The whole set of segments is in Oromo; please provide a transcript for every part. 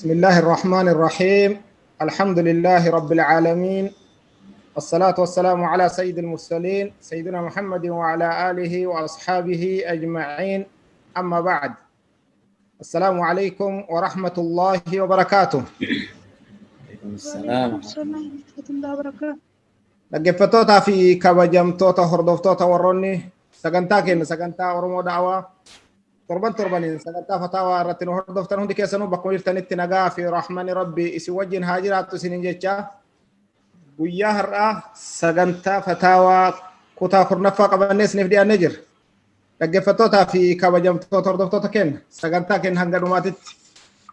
بسم الله الرحمن الرحيم. الحمد لله رب العالمين، والصلاة والسلام على سيد المرسلين سيدنا محمد وعلى آله وأصحابه أجمعين. أما بعد، السلام عليكم ورحمة الله وبركاته. عليكم السلام. ورحمة الله وبركاته. Dhaggeeffattootaa fi kabajamtoota hordoftoota warroonni sagantaa keenya sagantaa Oromoo Da'awaa torban torbaniin sagantaa fataawaa irratti nu hordoftan hundi keessanuu bakkuma jirtanitti nagaa fi rahmani rabbi isin wajjin haa jiraattu isiniin jecha, guyyaa har'aa sagantaa fataawaa kutaa 10ffaa qabannee isiniif dhiyaannee jirra. Dhaggeeffattootaa fi kabajamtoota hordoftoota keenya, sagantaa keenya hanga dhumaatitti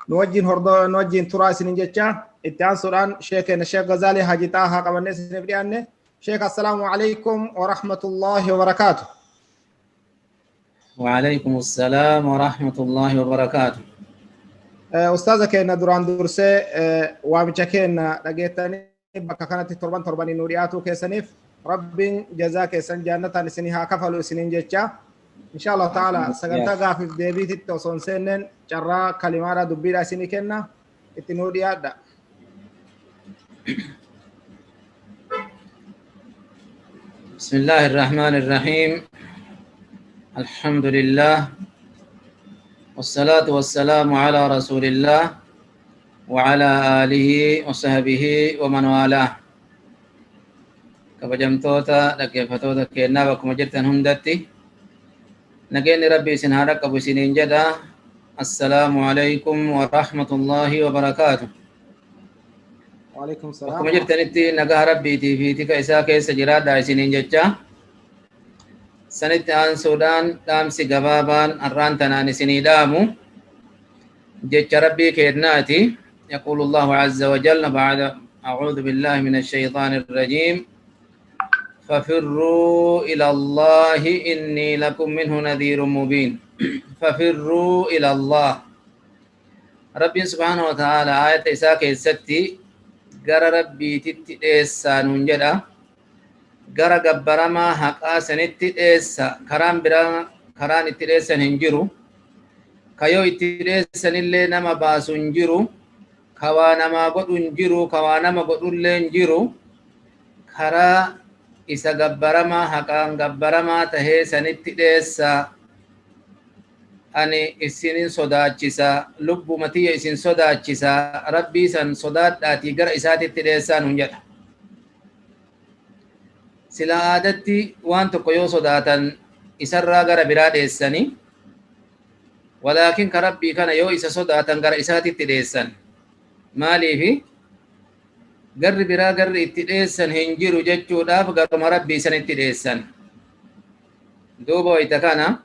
nu wajjin hordoo nu wajjin turaa isiniin jecha, itti aansuudhaan sheek keenya Sheek Gazaalii Haji Xaahaa qabannee isiniif dhiyaanne. Sheek, assalaamu alaikum wa rahmatullahi wa barakaatu. وعليكم السلام ورحمة الله وبركاته. Ustaaza keenya, duraan dursee waamicha keenya dhageettanii bakka kanatti torban torbanii nu dhiyaatuu keessaniif rabbiin jazaa keessan jannataan isinii haa kafalu isiniin jecha, insha Allah ta'ala sagantaa gaafiif deebiititti osoo hin seenneen carraa kalimaadha dubbiidha isinii kenna, itti nuu dhiyaadha. بسم الله الرحمن الرحيم. الحمد لله والصلاة والسلام على رسول الله وعلى آله وصحبه ومن والاه. Kabajamtoota dhaggeeffattoota keenyaa, bakkuma jirtan hundatti nageenyi rabbi isin haa dhaqqabu isiniin jedha. Assalaamu alaikum wa rahmatullahi wa barakaatu. وعليكم السلام. Bakkuma jirtanitti nagaa rabbiitii fi tika isaa keessa jiraadhaa isiniin jecha, sanitti aansuudhaan dhaamsi gabaabaan har'aan tanaan isinii dhaamu jecha rabbii keennaati. يقول الله عز وجل بعد أعوذ بالله من الشيطان الرجيم: ففروا إلى الله إني لكم منه نذير مبين. ففروا إلى الله، ربي سبحانه وتعالى آية إساء keessatti gara rabbiititti dheessaa nuun jedha. Gara gabbaramaa haqaa sanitti dheessa. Karaan biraa karaan itti dheessan hin jiru. Kayoo itti dheessanillee nama baasu hin jiru. Kawaa namaa godhu hin jiru. Kawaa nama godhullee hin jiru. Karaa isa gabbaramaa haqaan gabbaramaa tahee sanitti dheessa. Ani isinin sodaachisa, lubbuma tiyya isin sodaachisa, rabbii san sodaadhaatii gara isaatitti dheessaa nuun jedha. Sila aadatti waan tokko yoo sodaatan isarraa gara biraa dheessani, walaakin ka rabbii kana yoo isa sodaatan gara isaatitti dheessan. Maaliifi? Garri biraa garri itti dheessan hin jiru jechuudhaaf garuma rabbii sanitti dheessan. Duuba wayta kana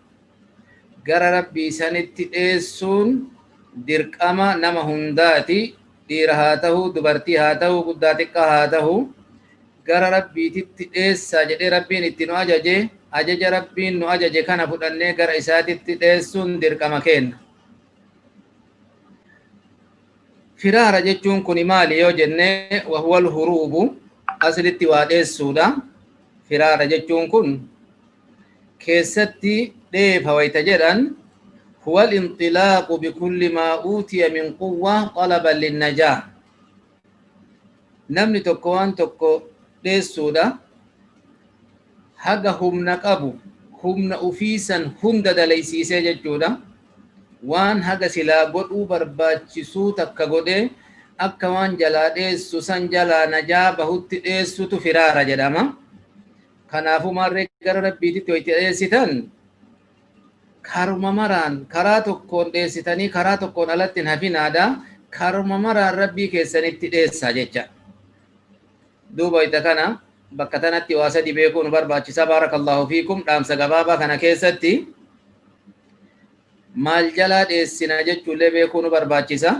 gara rabbii sanitti dheessuun dirqama nama hundaati. Dhiira haa ta'u, dubartii haa ta'u, guddaa xiqqaa haa ta'u, gara rabbiititti dheessaa jedhee rabbiin itti nu ajaje. Ajaja rabbiin nu ajaje kana fudhannee gara isaatitti dheessuun dirqama kenna. Firaara jechuun kun maali yoo jenne, وهو الهروب, aslitti waa dheessuudha. Firaara jechuun kun keessatti dheefa wayta jedhan, هو الانطلاق بكل ما أوتي من قوة طلبا للنجاة. Namni tokko waan tokko dheessuudha haga humna qabu, humna ufiisan hunda dalaysiisee jechuudha. Waan haga silaa godhuu barbaachisuu takka godhee akka waan jalaa dheessu san jalaa najaa bahutti dheessutu firaara jedhama. Kanaafuu maarree gara rabbiititti wayitti dheessitan karuma maraan karaa tokkoon dheessitanii karaa tokkoon alatti hin hafinaadha. Karuma maraan rabbii keessanitti dheessaa jecha. Duuba wayita kana bakka tanatti waa sadi beekuu nu barbaachisa. بارك الله فيكم. Dhaamsa gabaabaa kana keessatti maal jalaa dheessina jechuullee beekuu nu barbaachisa.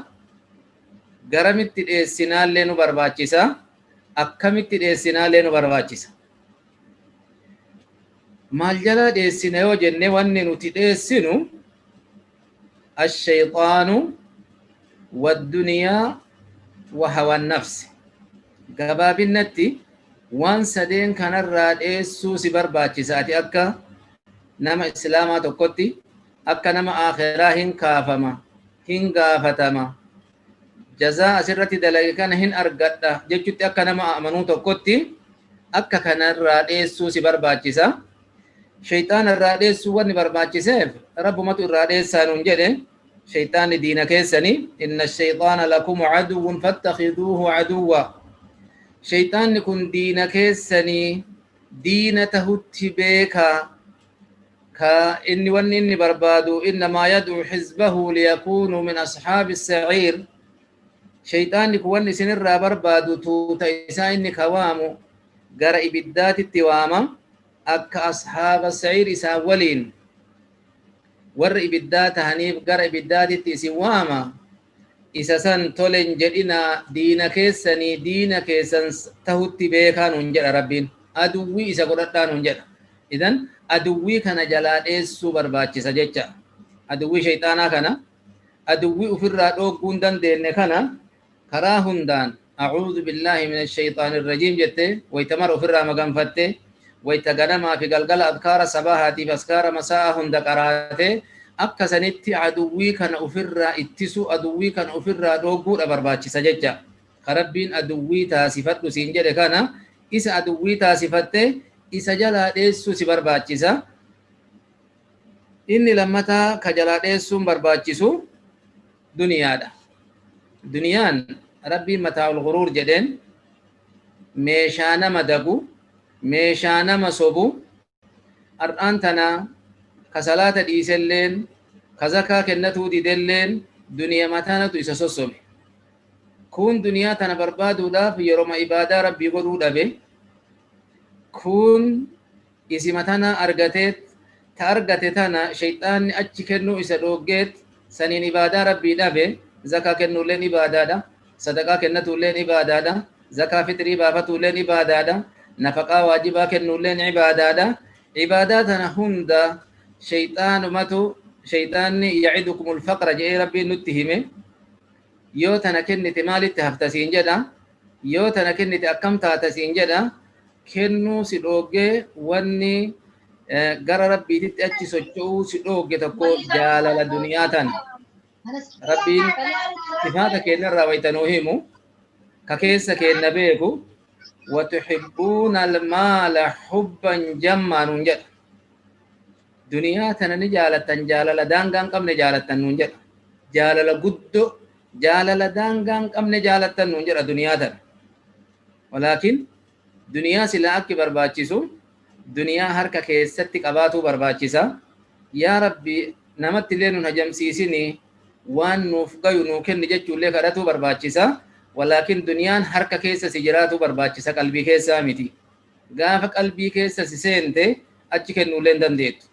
Garamitti dheessinaallee nu barbaachisa. Akkamitti dheessinaallee nu barbaachisa. Maal jalaa dheessina yoo jenne, wanni nuti dheessinu الشيطان والدنيا وهوى النفس. Gabaabinatti waan sadeen kanarraa dheessuu si barbaachisa. Ati akka nama islaamaa tokkotti, akka nama akhiraa hin kaafama, hin gaafatama. Jazaa asirratti dalage kana hin argadha jechutti akka nama amanuu tokkotti akka kanarraa dheessuu si barbaachisa. Shayxaana irraa dheessuu wanni barbaachiseef Rabbumatu irraa dheessaa nuun jedhe. Shayxaanni diina keessani, inna shayxaana lakum aduwwun fattakhiduuhu aduwwa. Shayxaanni kun diina keessanii, diina tahutti beekaa. Ka inni wanni inni barbaadu, innamaa yad'u hizbahu liyakuunuu min ashaabi sa'iir. Shayxaanni kun wanni isinirraa barbaadu, tuuta isaa inni ka waamu gara ibiddaatitti waama, akka ashaaba sa'iir isaan waliin warra ibiddaa tahaniif gara ibiddaatitti isin waama. Isa san tolen jedhinaa, diina keessanii, diina keessan tahutti beekaa nuun jedha Rabbiin. Aduwwii isa godhadhaa nuun jedha. Idan aduwwii kana jalaa dheessuu barbaachisa jecha. Aduwwii shayxaanaa kana, aduwwii ufirraa dhoogguu hin dandeenye kana, karaa hundaan a'uudhu billaahi min ashayxaani rajiim jette wayta mara ufirraa maganfatte, wayta ganamaa fi galgala adkaara sabahaatiif askaara masaa'aa hunda qaraate, akka sanitti aduwwii kana ufirraa ittisu, aduwwii kana ufirraa dhoogguudha barbaachisa jecha. Ka Rabbiin aduwwii taasifadhu siin jedhe kana, isa aduwwii taasifatte isa jalaa dheessuu si barbaachisa. Inni lammataa ka jalaa dheessuun barbaachisu duniyaadha. Duniyaan Rabbiin mataa'ul ghuruur jedheen, meeshaa nama dagu, meeshaa nama sobu. Har'aan tana ka salaata dhiiselleen, ka zakaa kennatuu didelleen, duniyaa mataanatu isa sossobe. Kun duniyaa tana barbaaduudhaaf yeroma ibaadaa Rabbii godhuu dhabe. Kun isima tana argateet, ta argate tana shayxaanni achi kennuu isa dhooggeet, saniin ibaadaa Rabbii dhabe. Zakaa kennuulleen ibaadaadha, sadaqaa kennatuulleen ibaadaadha, zakaa fixrii baafatuulleen ibaadaadha, nafaqaa waajibaa kennuulleen ibaadaadha. Ibaadaa tana hunda shayxaanumatu, shayxaanni ya'idukumul faqra jedhee Rabbiin nutti hime. Yoo tana kennite maalitti hafta siin jedha, yoo tana kennite akkam taata siin jedha. Kennuu si dhooggee, wanni gara Rabbiititti achi socho'uu si dhoogge tokko jaalala duniyaa tana. Rabbiin sifaata keenyarraa wayita nuu himu, ka keessa keenna beeku, watuhibbuuna almaala hubban jammaa nuun jedha. Duniyaa tana ni jaalattan, jaalala daangaa hin qabne jaalattan nuun jedha. Jaalala guddoo, jaalala daangaa hin qabne jaalattan nuun jedha duniyaa tana. Walaakin duniyaa silaa akki barbaachisu duniyaa harka keessatti qabaatuu barbaachisa. Yaa Rabbi, namatti illee nun hajamsiisini, waan nuuf gayu nuu kenni jechuullee kadhatuu barbaachisa. Walaakin duniyaan harka keessa si jiraatuu barbaachisa, qalbii keessaa miti. Gaafa qalbii keessa si seente achi kennuullee hin dandeettu.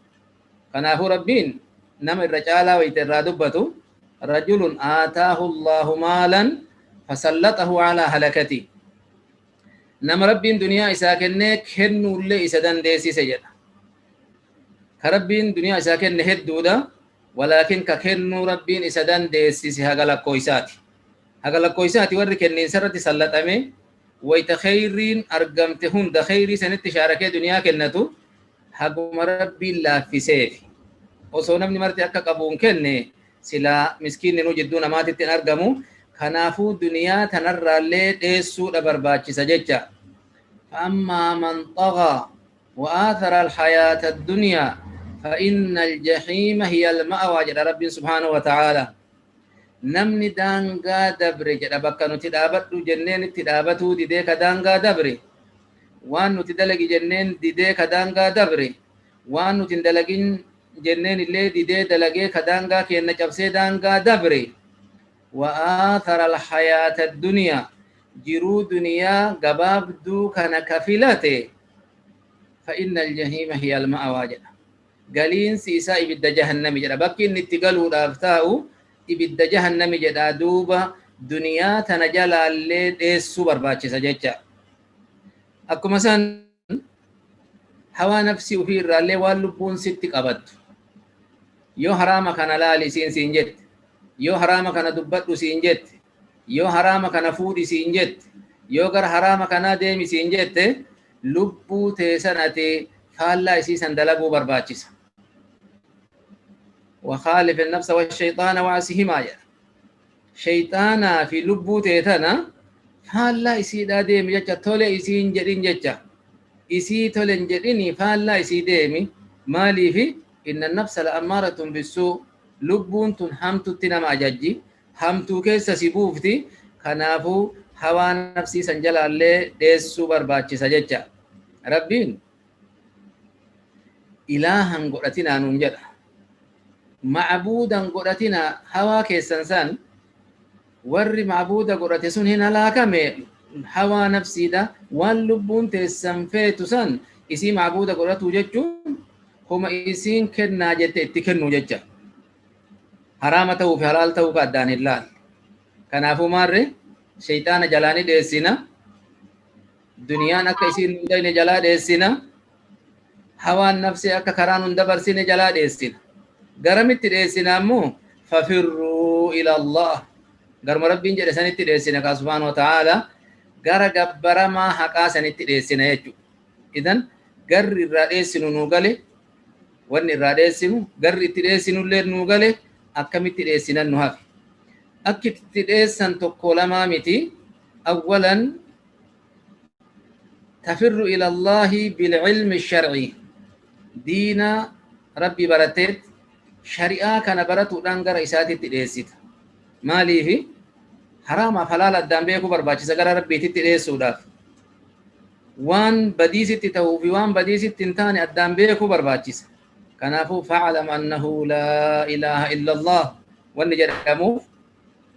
Kanaafuu Rabbiin nama irra caalaa wayita irraa dubbatu, rajulun aataahu Allahu maalan fasallaxahu alaa halakati. Nama Rabbiin duniyaa isaa kennee kennuullee isa dandeessise jedha. Ka Rabbiin duniyaa isaa kenne hedduudha. Walaakin ka kennuu Rabbiin isa dandeessise haga lakkooysaati. Haga lakkooysaati warri kenniinsa irratti sallaxame, wayta kheyriin argamte hunda kheyrii sanitti shaarakee duniyaa kennatu haguma Rabbiin laaffiseefi. Osoo namni marti akka qabuun kenne silaa miskiinni nu jidduu namaatitti hin argamu. Kanaafuu duniyaa tanarraallee dheessuudha barbaachisa jecha. Fa'ammaa man xagaa وآثر الحياة الدنيا فإن الجحيم هي المأوى jedha Rabbiin subhaanahu wa ta'ala. Namni daangaa dabre jedha, bakka nuti dhaabadhu jenneen itti dhaabatuu didee ka daangaa dabre, waan nuti dalagi jenneen didee ka daangaa dabre, waan nuti hin dalagin jenneen illee didee dalagee ka daangaa keenna cabsee daangaa dabre, وآثر الحياة الدنيا, jiruu duniyaa gabaabduu kana ka filate, فإن الجحيم هي المأوى jedha. Galiinsi isaa ibidda jahannami jedha. Bakki inni itti galuudhaaf taa'u ibidda jahannami jedha. Duuba duniyaa tana jalaallee dheessuu barbaachisa jecha. Akkuma san hawaa nafsii ofii irraallee, waan lubbuun sitti qabattu, yoo haraama kana laali isiin siin jette, yoo haraama kana dubbadhu siin jette, yoo haraama kana fuudhi siin jette, yoo gara haraama kanaa deemi siin jette, lubbuu teessan ati faallaa isii san dalaguu barbaachisa. وخالف النفس والشيطان وعصهما jedha. Sheyxaanaa fi lubbuu tee tana faallaa isiidhaa deemi jecha tole isiin jedhin jecha. Isii tole hin jedhini faallaa isii deemi. Maaliifi inna nafsa la ammaaratun bissuu lubbuun tun hamtutti nama ajajji. Hamtuu keessa si buufti. Kanaafuu hawaa nafsii san jalaallee dheessuu barbaachisa jecha. Rabbiin ilaahan godhatinaa nuun jedha. Ma'buudan godhatinaa hawaa keessan san warri ma'buuda godhate sun hin halaakame hawaa nafsiidha waan lubbuun teessan feetu san isii ma'buuda godhatuu jechuun homa isiin kennaa jette itti kennu jecha. Haraama ta'uu fi halaal ta'uu ka addaan hin laalle. Kanaafuu maarre sheyxaana jalaa ni dheessina. Duniyaan akka isiin nun dayne jalaa dheessina. Hawaan nafsee akka karaa nun dabarsine jalaa dheessina. Garamitti dheessina ammoo fafirruu ila Allah. Garuma Rabbiin jedhe sanitti dheessina kaa subhaanahu wa ta'aala gara gabbaramaa haqaa sanitti dheessina jechuudha. Idan garri irraa dheessinu nuu gale wanni irraa dheessinu garri itti dheessinullee nuu gale akkamitti dheessinan nu hafe. Akki itti dheessan tokko lamaa miti. Awwalan tafirru ila Allaahi bil'ilmi shar'ii diina Rabbii baratteet shari'aa kana baratuudhaan gara isaatitti dheessita. Maaliifi haraamaaf halaala addaan beekuu barbaachisa gara Rabbiititti dheessuudhaaf. Waan badiisitti ta'uu fi waan badiisitti hin taane addaan beekuu barbaachisa. Kanaafuu fa'alam annahu laa ilaaha illallah wanni jedhamuuf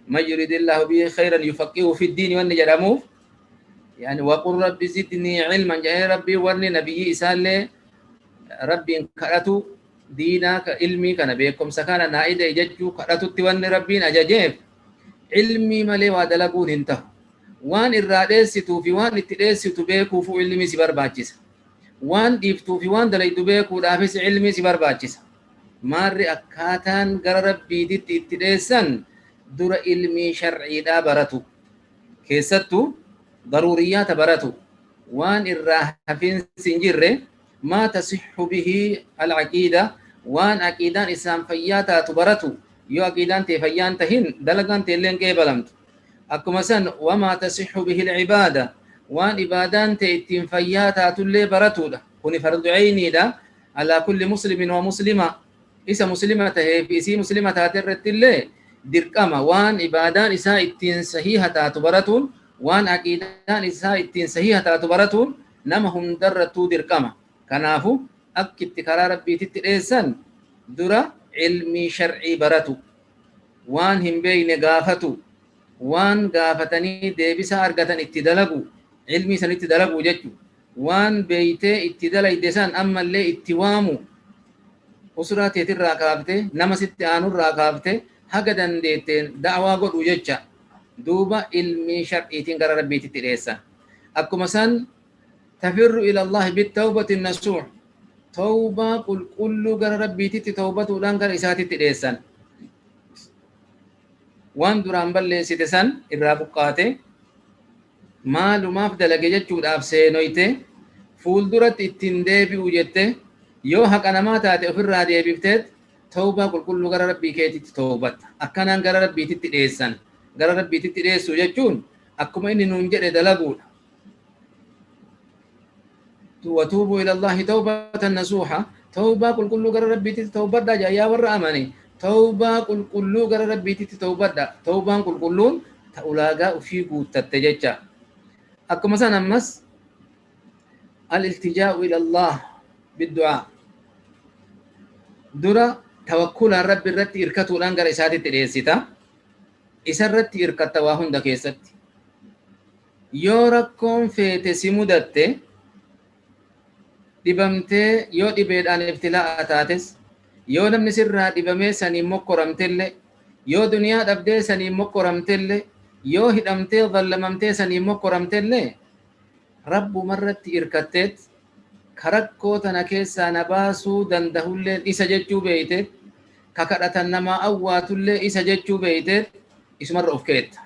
man yuridillahu bihi khayran yufaqihu fi diini wanni jedhamuuf yani waqul rabbi zidnii ilman jedhee rabbii wanni nabiyyii isaallee rabbiin kadhatu diinaa ka ilmii kana beekumsa kana naa ida'i jechuu kadhatutti wanni rabbiin ajajeef ilmii malee waa dalaguun hin tahu. Waan irraa dheessituu fi waan itti dheessitu beekuufuu ilmii si barbaachisa. Waan dhiiftuu fi waan dalaydu beekuudhaafis ilmii si barbaachisa. Maarri akkaataan gara rabbiititti itti dheessan dura ilmii sharciidhaa baratu. Keessattuu daruuriyyaata baratu. Waan irraa hafiinsi hin jirre maa tasihhu bihi al-aqiida waan aqiidaan isaan fayyaa taatu baratu. Yoo aqiidaan tee fayyaa hin tahin dalagaan tee illee hin qeebalamtu. Akkuma san wamaa tasihhu bihi al-ibaada waan ibaadaan tee ittiin fayyaa taatullee baratuudha. Kuni fardu eyniidha. Alaa kulli muslimin wa muslima isa muslima tahee fi isii muslima taate irratti illee dirqama waan ibaadaan isaa ittiin sahiiha taatu baratuun waan aqiidaan isaa ittiin sahiiha taatu baratuun nama hundarrattuu dirqama. Kanaafu akki itti karaa Rabbiititti dheessan dura ilmii shar'ii baratu. Waan hin beeyne gaafatu. Waan gaafatanii deebisaa argatan itti dalagu. Ilmii sanitti dalaguu jechu. Waan beeytee itti dalayde san ammallee itti waamu. Usraa teetirraa kaaftee, nama sitti aanurraa kaaftee haga dandeetteen da'waa godhuu jecha. Duuba ilmii shar'iitiin gara Rabbiititti dheessan. Akkuma san tafirru ila Allaahi bittawbati nasuuh tawbaa qulqulluu gara Rabbiititti tawbatuudhaan gara isaatitti dheessan. Waan duraan balleessite san irraa buqqaate maalumaaf dalage jechuudhaaf seenoyte fuulduratti itti hin deebi'u jette yoo haqa namaa taate ofirraa deebifteet tawbaa qulqulluu gara Rabbii keetitti tawbatta. Akkanaan gara Rabbiititti dheessan. Gara Rabbiititti dheessuu jechuun akkuma inni nuun jedhe dalaguudha. Watuubuu ila Allaahi tawbatan nasuuha tawbaa qulqulluu gara Rabbiititti tawbadhaa jedha yaa warra amane tawbaa qulqulluu gara Rabbiititti tawbadha. Tawbaan qulqulluun ta ulaagaa ufii guuttatte jecha. Akkuma san ammas al-iltijaa'u ila Allah biddu'aa dura tawakkulaan Rabbi irratti irkatuudhaan gara isaatitti dhiyeessita. Isa irratti irkatta waa hunda keessatti. Yoo rakkoon feete si mudatte dhibamtee yoo dhibeedhaan ibtilaa'a taates yoo namni sirraa dhibamee saniin mokkoramtelle yoo duniyaa dhabdee saniin mokkoramtelle yoo hidhamtee zallamamtee saniin mokkoramtelle Rabbumarratti irkatteet ka rakkoo tana keessaa na baasuu dandahulleen isa jechuu beeyteet ka kadhatan namaa awwaatullee isa jechuu beeyteet isumarra of keetta.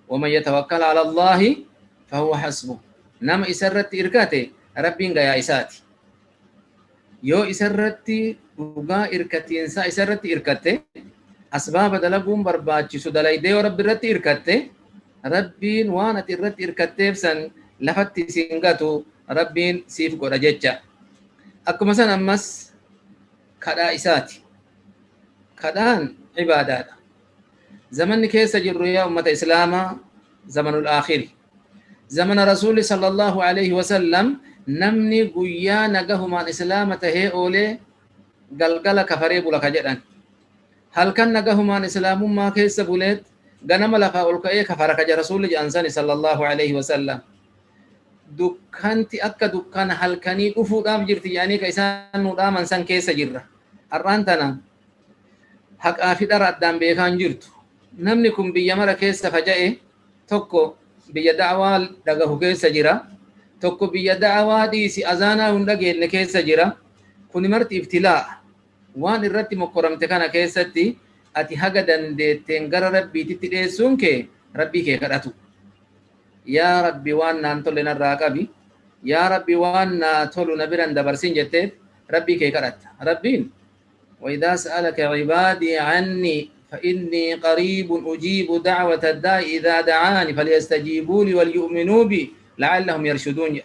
Waman yatawakkal ala Allaahi fahuwa hasbuh. Nama isarratti irkate Rabbiin gayaa isaati. Yoo isarratti dhugaa irkatiinsaa isarratti irkatte Asbaaba dalaguun barbaachisu dalaydee yoo Rabbi irratti hirkatte, Rabbiin waan ati irratti hirkatteef san lafatti siin gatu, Rabbiin siif godha jecha. Akkuma san ammas kadhaa isaati. Kadhaan ibaadaadha. Zamanni keessa jirru, yaa ummata Islaamaa, zamanul aakhiri. Zamana Rasuulli sallallahu alaihi wasallam namni guyyaa nagahumaan Islaama tahee oolee galgala kafaree bula ka jedhan. Halkan nagahumaan Islaamummaa keessa buleet ganama lafaa ol ka'ee kafara ka Rasuulli jedhan sani sallallahu alaihi wasallam. Dukkanti akka dukkana halkanii dhufuudhaaf jirti jedhanii ka isaan nu dhaaman san keessa jirra. Har'aan tana haqaa fi dhara addaan beekaan jirtu. Namni kun biyya mara keessa faca'e, tokko biyya da'awaa dhagahu keessa jira, tokko biyya da'awaa dhiisi azaanaa hin dhageenye keessa jira. Kuni marti ibtilaa. Waan irratti mokkoramte kana keessatti ati haga dandeetteen gara Rabbiititti dhiyeessuun kee Rabbii kee kadhatu. Yaa Rabbi, waan naan tolle narraa qabi. Yaa Rabbi, waan naa tolu na biran dabarsin jetteet Rabbii kee kadhatta. Rabbiin وإذا سألك عبادي عني فإني قريب أجيب دعوة الداع إذا دعاني فليستجيبوا لي وليؤمنوا بي لعلهم يرشدون.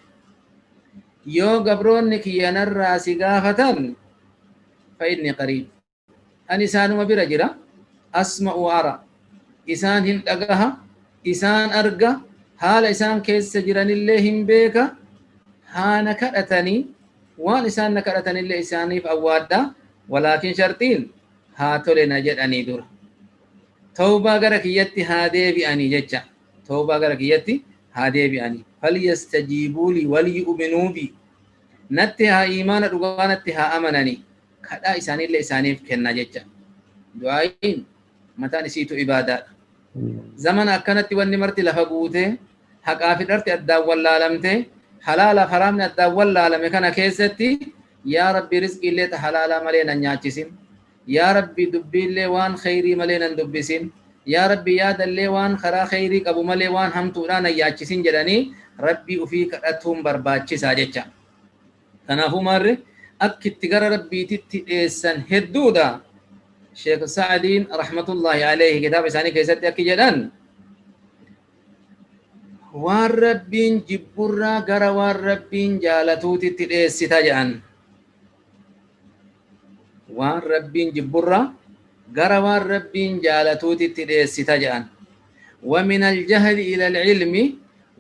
Yoo gabroonni kiyya narraa si gaafatan, فإني قريب, ani isaanuma bira jira. أسمع وأرى, isaan hin dhagaha, isaan arga, haala isaan keessa jiranillee hin beeka. Haana kadhatanii waan isaan na kadhatanillee isaaniif awwaadha. Walaakin shartiin haa tole na jedhanii dura tawbaa gara kiyyatti haa deebi'anii jecha. Tawbaa gara kiyyatti haa deebi'anii. فليستجيبوا لي وليؤمنوا بي, natti haa iimaana dhugaa natti haa amananii, kadhaa isaaniillee isaaniif kenna jecha. Du'aayiin mataan isiitu ibaadaadha. Zamana akkanatti wanni marti lafa guutee, haqaa fi dharti addaan wallaalamte, halaalaaf haraamni addaan wallaalame kana keessatti, yaa Rabbi, rizqiillee ta halaalaa malee nan nyaachisin, yaa Rabbi, dubbiillee waan kheyrii malee nan dubbisin, yaa Rabbi, yaadallee waan karaa kheyrii qabu malee waan hamtuudhaa nan yaachisin jedhanii Rabbii ufii kadhatuun barbaachisaa jecha. Kanaafuu maarre akki itti gara Rabbiititti dhiyeessan hedduudha. Sheekh Sa'adiin rahmatullahi alayhi kitaaba isaanii keessatti akki jedhan: waan Rabbiin jibburraa gara waan Rabbiin jaalatuutitti dhiyeessita jedhan. Waan Rabbiin jibburraa gara waan Rabbiin jaalatuutitti dhiyeessita jedhan. ومن الجهل إلى العلم,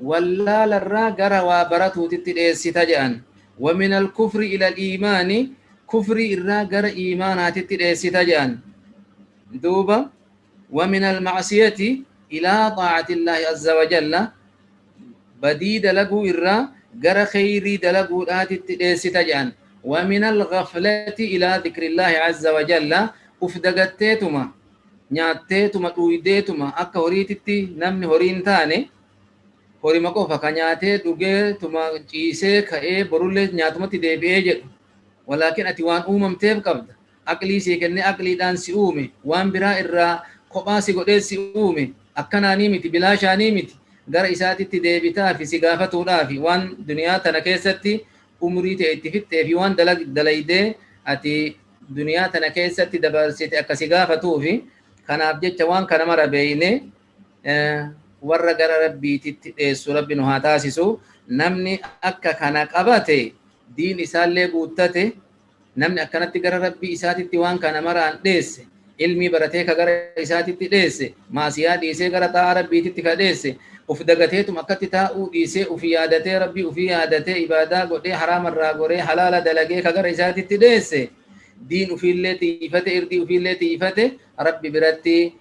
wallaalarraa gara waa baratuutitti dhiyeessita jedhan. ومن الكفر إلى الإيمان, kufrii irraa gara iimaanaatitti dhiyeessita jedhan. Duuba ومن المعصية إلى طاعة الله عز وجل, badii dalaguu irraa gara kheyrii dalaguudhaatitti dhiyeessita jedhan. ومن الغفلة إلى ذكر الله عز وجل, uf dagatteetuma nyaatteetuma dhuydeetuma akka horiititti, namni horii hin taane horima qofa ka nyaatee dhugeetuma ciisee ka'ee borullee nyaatumatti deebi'ee jedhu. Walaakin ati waan uumamteef qabda. Aqlii sii kennee, aqliidhaan si uume, waan biraa irraa kophaa si godhee si uume. Akkanaanii miti, bilaashaanii miti. Gara isaatitti deebitaafi si gaafatuudhaafi waan duniyaa tana keessatti umrii ta'e itti fixxee fi waan dalaydee ati duniyaa tana keessatti dabarsite akka si gaafatuufi. Kanaaf jecha waan kana mara beeyne warra gara Rabbiititti dheessu Rabbi nu haa taasisu. Namni akka kana qabate diin isaallee guuttate. Namni akkanatti gara Rabbii isaatitti waan kana maraan dheesse, ilmii baratee ka gara isaatitti dheesse, maasiyaa dhiisee gara xaa'aa Rabbiititti ka dheesse, uf dagateetum akkatti taa'uu dhiisee, uf yaadatee, Rabbii ufii yaadatee, ibaadaa godhee, haraamarraa goree, halaala dalagee ka gara isaatitti dheesse, diin ufiillee tiifate, irdii ufiillee tiifate, Rabbi biratti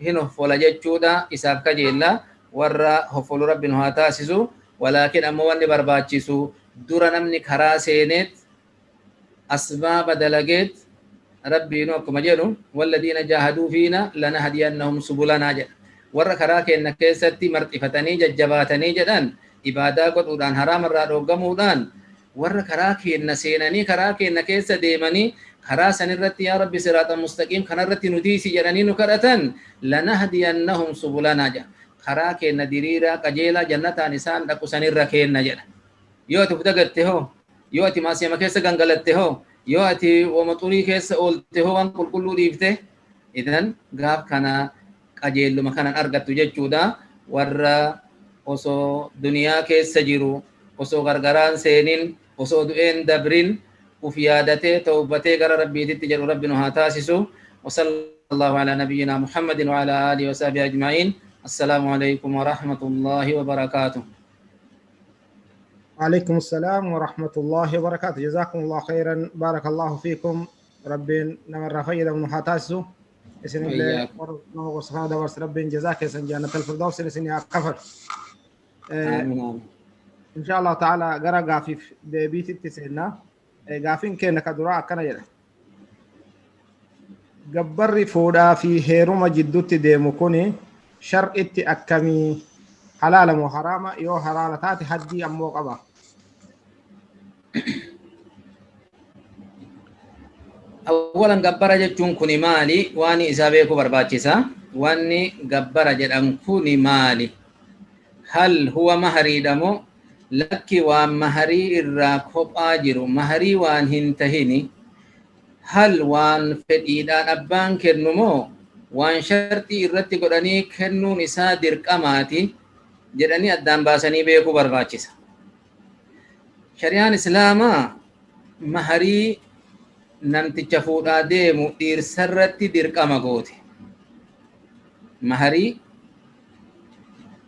hin hoffola jechuudha. Isaaf kajeella. Warra hoffolu Rabbi nu haa taasisu. Walaakin ammoo wanni barbaachisu dura namni karaa seeneet asbaaba dalageet. Rabbiinu akkuma jedhu والذين جاهدوا فينا لنهدينهم سبلنا jedha. Warra karaa keenna keessatti marxifatanii jajjabaatanii jedhan, ibaadaa godhuudhaan, haraamarraa dhooggamuudhaan, warra karaa keenna seenanii karaa keenna keessa deemanii, karaa sanirratti "Yaa Rabbi, صراط مستقيم kanarratti nu tiisi" jedhanii nu kadhatan, لنهدينهم سبلنا jedha. Karaa keenna diriiraa qajeelaa jannataan isaan dhaqu sanirra keenna jedha. Yoo ati uf dagatte hoo, yoo ati maasiyama keessa gangalatte hoo, yoo ati wama xurii keessa oolte hoo, waan qulqulluu dhiifte, Idan gaaf kana qajeelluma kanan argattu jechuudha. Warra osoo duniyaa keessa jiru, osoo gargaraan seenin, osoo du'een dabrin uf yaadatee tawbatee gara Rabbiititti jedhu Rabbi nu haa taasisu. وصلى الله على نبينا محمد وعلى آله وصحبه أجمعين. السلام عليكم ورحمة الله وبركاته. وعليكم السلام ورحمة الله وبركاته. جزاكم الله خيرا، بارك الله فيكم. ربي نمر فيدا من حتاسو إسن اللي وصفنا دورس ربي جزاك إسن جنة الفردوس إسن يا كفر. آمين. إن شاء الله تعالى قرأ قافي ديبيت التسعنا قافين كأنك دراء كان يلا gabbarri fuudhaa fi heeruma jidduutti deemu kuni shar'itti akkamii halaala moo haraama? Yoo halaala taate haddii ammoo qaba. Awwalan gabbara jechuun kuni maali? Waan isaa beekuu barbaachisa. Wanni gabbara jedhan kuni maali? Hal huwa mahariidha moo lakki waan maharii irraa kophaa jiru, maharii waan hin tahini? Hal waan fedhiidhaan abbaan kennu moo waan sharxii irratti godhanii kennuun isaa dirqamaati jedhanii addaan baasanii beekuu barbaachisa. Shari'aan Islaamaa maharii namticha fuudhaa deemu dhiirsarratti dirqama goote. Maharii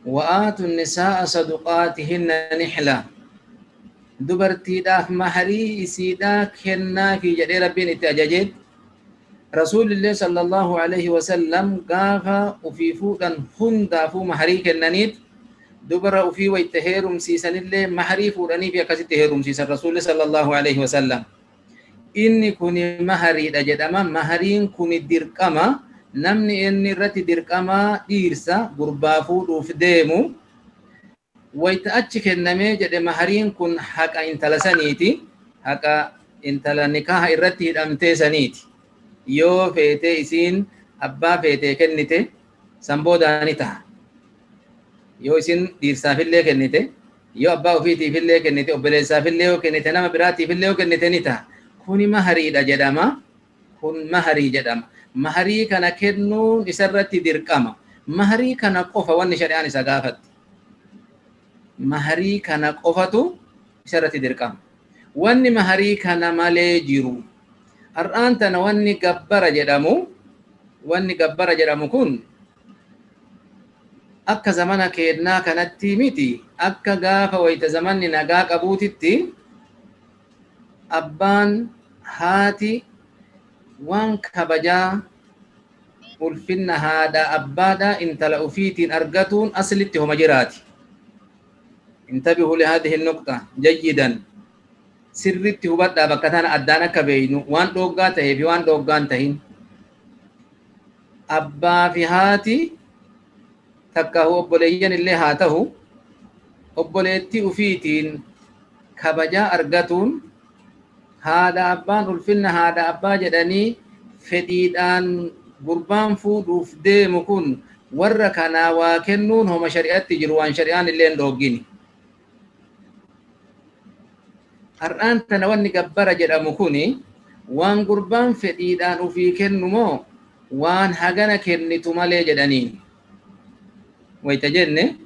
wa'aatu nisaa'a saduqaatihinna nihla, dubartiidhaaf maharii isiidhaa kennaafi jedhee Rabbiin itti ajajeet. Rasuulillee sallallahu alaihi wasallam gaafa ufii fuudhan hundaafuu maharii kennaniit, dubara ufii wayta heerumsiisanillee maharii fuudhanii fi akkasitti heerumsiisan Rasuulli sallallahu alaihi wasallam. Inni kuni mahariidha jedhama. Mahariin kuni dirqama. Namni inni irratti dirqama dhiirsa gurbaa fuudhuuf deemu wayta achi kennamee jedhe mahariin kun haqa intala saniiti, haqa intala nikaaha irratti hidhamtee saniiti. Yoo feetee isiin abbaa feetee kennite san boodaa ni taha. Yoo isin dhiirsaafillee kennite, yoo abbaa ofiitiifillee kennite, obboleessaafillee yoo kennite, nama biraatiifillee yoo kennite ni taha. Kuni mahariidha jedhama. Kun maharii jedhama. Maharii kana kennuun isarratti dirqama. Maharii kana qofa wanni shari'aan isa gaafatte. Maharii kana qofatu isarratti dirqama. Wanni maharii kana malee jiru. Har'aan tana wanni gabbara jedhamu, wanni gabbara jedhamu kun akka zamana keennaa kanatti miti. Akka gaafa wayita zamanni nagaa qabuutitti abbaan haati waan kabajaa ulfinna haadha abbaadha intala ufiitiin argatuun aslitti homa jiraati. Intabihu lihadihi nuqta jayyidan. Sirritti hubadhaa bakka tana addaan akka beeynu waan dhooggaa tahee fi waan dhooggaan tahin. Abbaa fi haati takka obboleeyyan illee haa tahu obboleettii ufiitiin kabajaa argatuun haadha abbaan ulfinna haadha abbaa jedhanii fedhiidhaan gurbaan fuudhuuf deemu kun warra kanaa waa kennuun homa shari'atti jiru waan shari'aan illee hin dhooggini. Har'aan tana wanni gabbara jedhamu kuni waan gurbaan fedhiidhaan ufii kennu moo waan hagana kennitu malee jedhaniin. Wayita jenne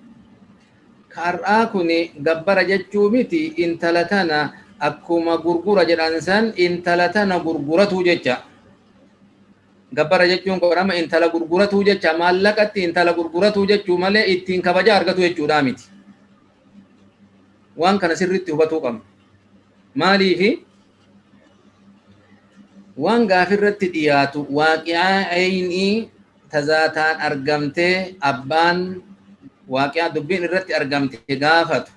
ka har'aa kuni gabbara jechuu miti, intala tana akkuma gurgura jedhan san intala tana gurguratuu jecha. Gabbara jechuun godhama intala gurguratuu jecha, maallaqatti intala gurguratuu jechuu malee ittiin kabaja argatu jechuudhaa miti. Waan kana sirriitti hubatuu qabna. Maaliifi waan gaafirratti dhiyaatu waaqi'aa aynii tazaataan argamtee abbaan waaqi'aa dubbiin irratti argamte gaafatu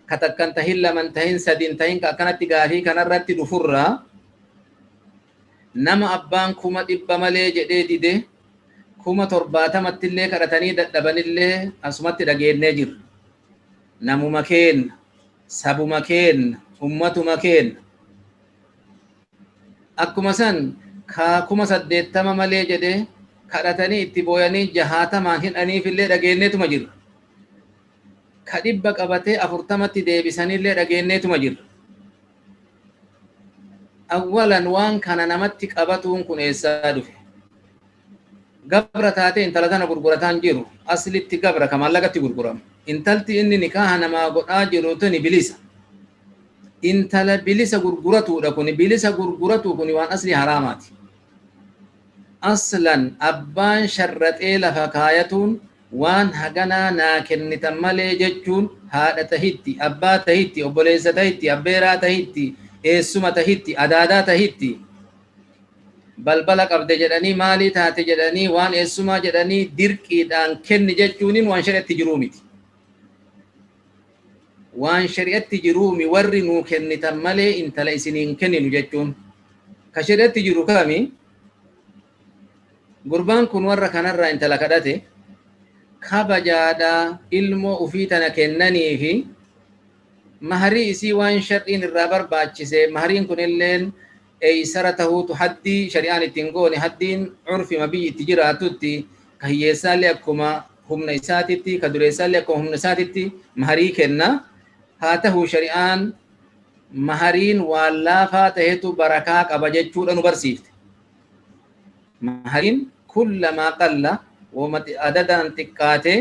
ka takkan tahin laman tahin sadin tahin ka akkanatti gaafii kanarratti dhufurraa nama abbaan 100,000 malee jedhee dide 70,000 illee kadhatanii dadhabanillee asumatti dhageennee jirra. Namuma keenna, sabuma keenna, ummatuma keenna. Akkuma san ka 80,000 malee jedhee kadhatanii itti booyanii 60 hidhaniifillee dhageenneetuma jirra. Ka 100 qabatee 40tti deebisanillee dhageenneetuma jirra. Awwalan waan kana namatti qabatuun kun eessaa dhufe? Gabra taatee intala tana gurgurataan jiru. Aslitti gabra ka maallaqatti gurguramu. Intalti inni nikaaha namaa godhaa jiru tuni bilisa. Intala bilisa gurguratuudha kuni. Bilisa gurguratuu kuni waan asli haraamaati. Aslan abbaan sharraxee lafa kaayatuun waan haganaa naa kennitan malee jechuun haadha tahitti, abbaa tahitti, obboleessa tahitti, abbeeraa tahitti, eessuma tahitti, adaadaa tahitti, balbala qabde jedhanii maalii taate jedhanii waan eessumaa jedhanii dirqiidhaan kenni jechuunin waan shari'atti jiruu miti. Waan shari'atti jiruumi warri nuu kennitan malee intala isiniin kenninu jechuun. Ka shari'atti jiru kami? Gurbaan kun warra kanarraa intala kadhate kabajaadha ilmoo ufii tana kennaniifi maharii isii waan shar'iin irraa barbaachise mahariin kunilleen eeysara tahuutu haddii shari'aan ittiin goone haddiin curfima biyyi itti jiraatutti ka hiyyeessaallee akkuma humna isaatitti ka dureessaallee akkuma humna isaatitti maharii kenna haa tahu shari'aan mahariin waan laafaa tahetu barakaa qaba jechuudha nu barsiifte. Mahariin kullamaa qalla woma adadaan xiqqaate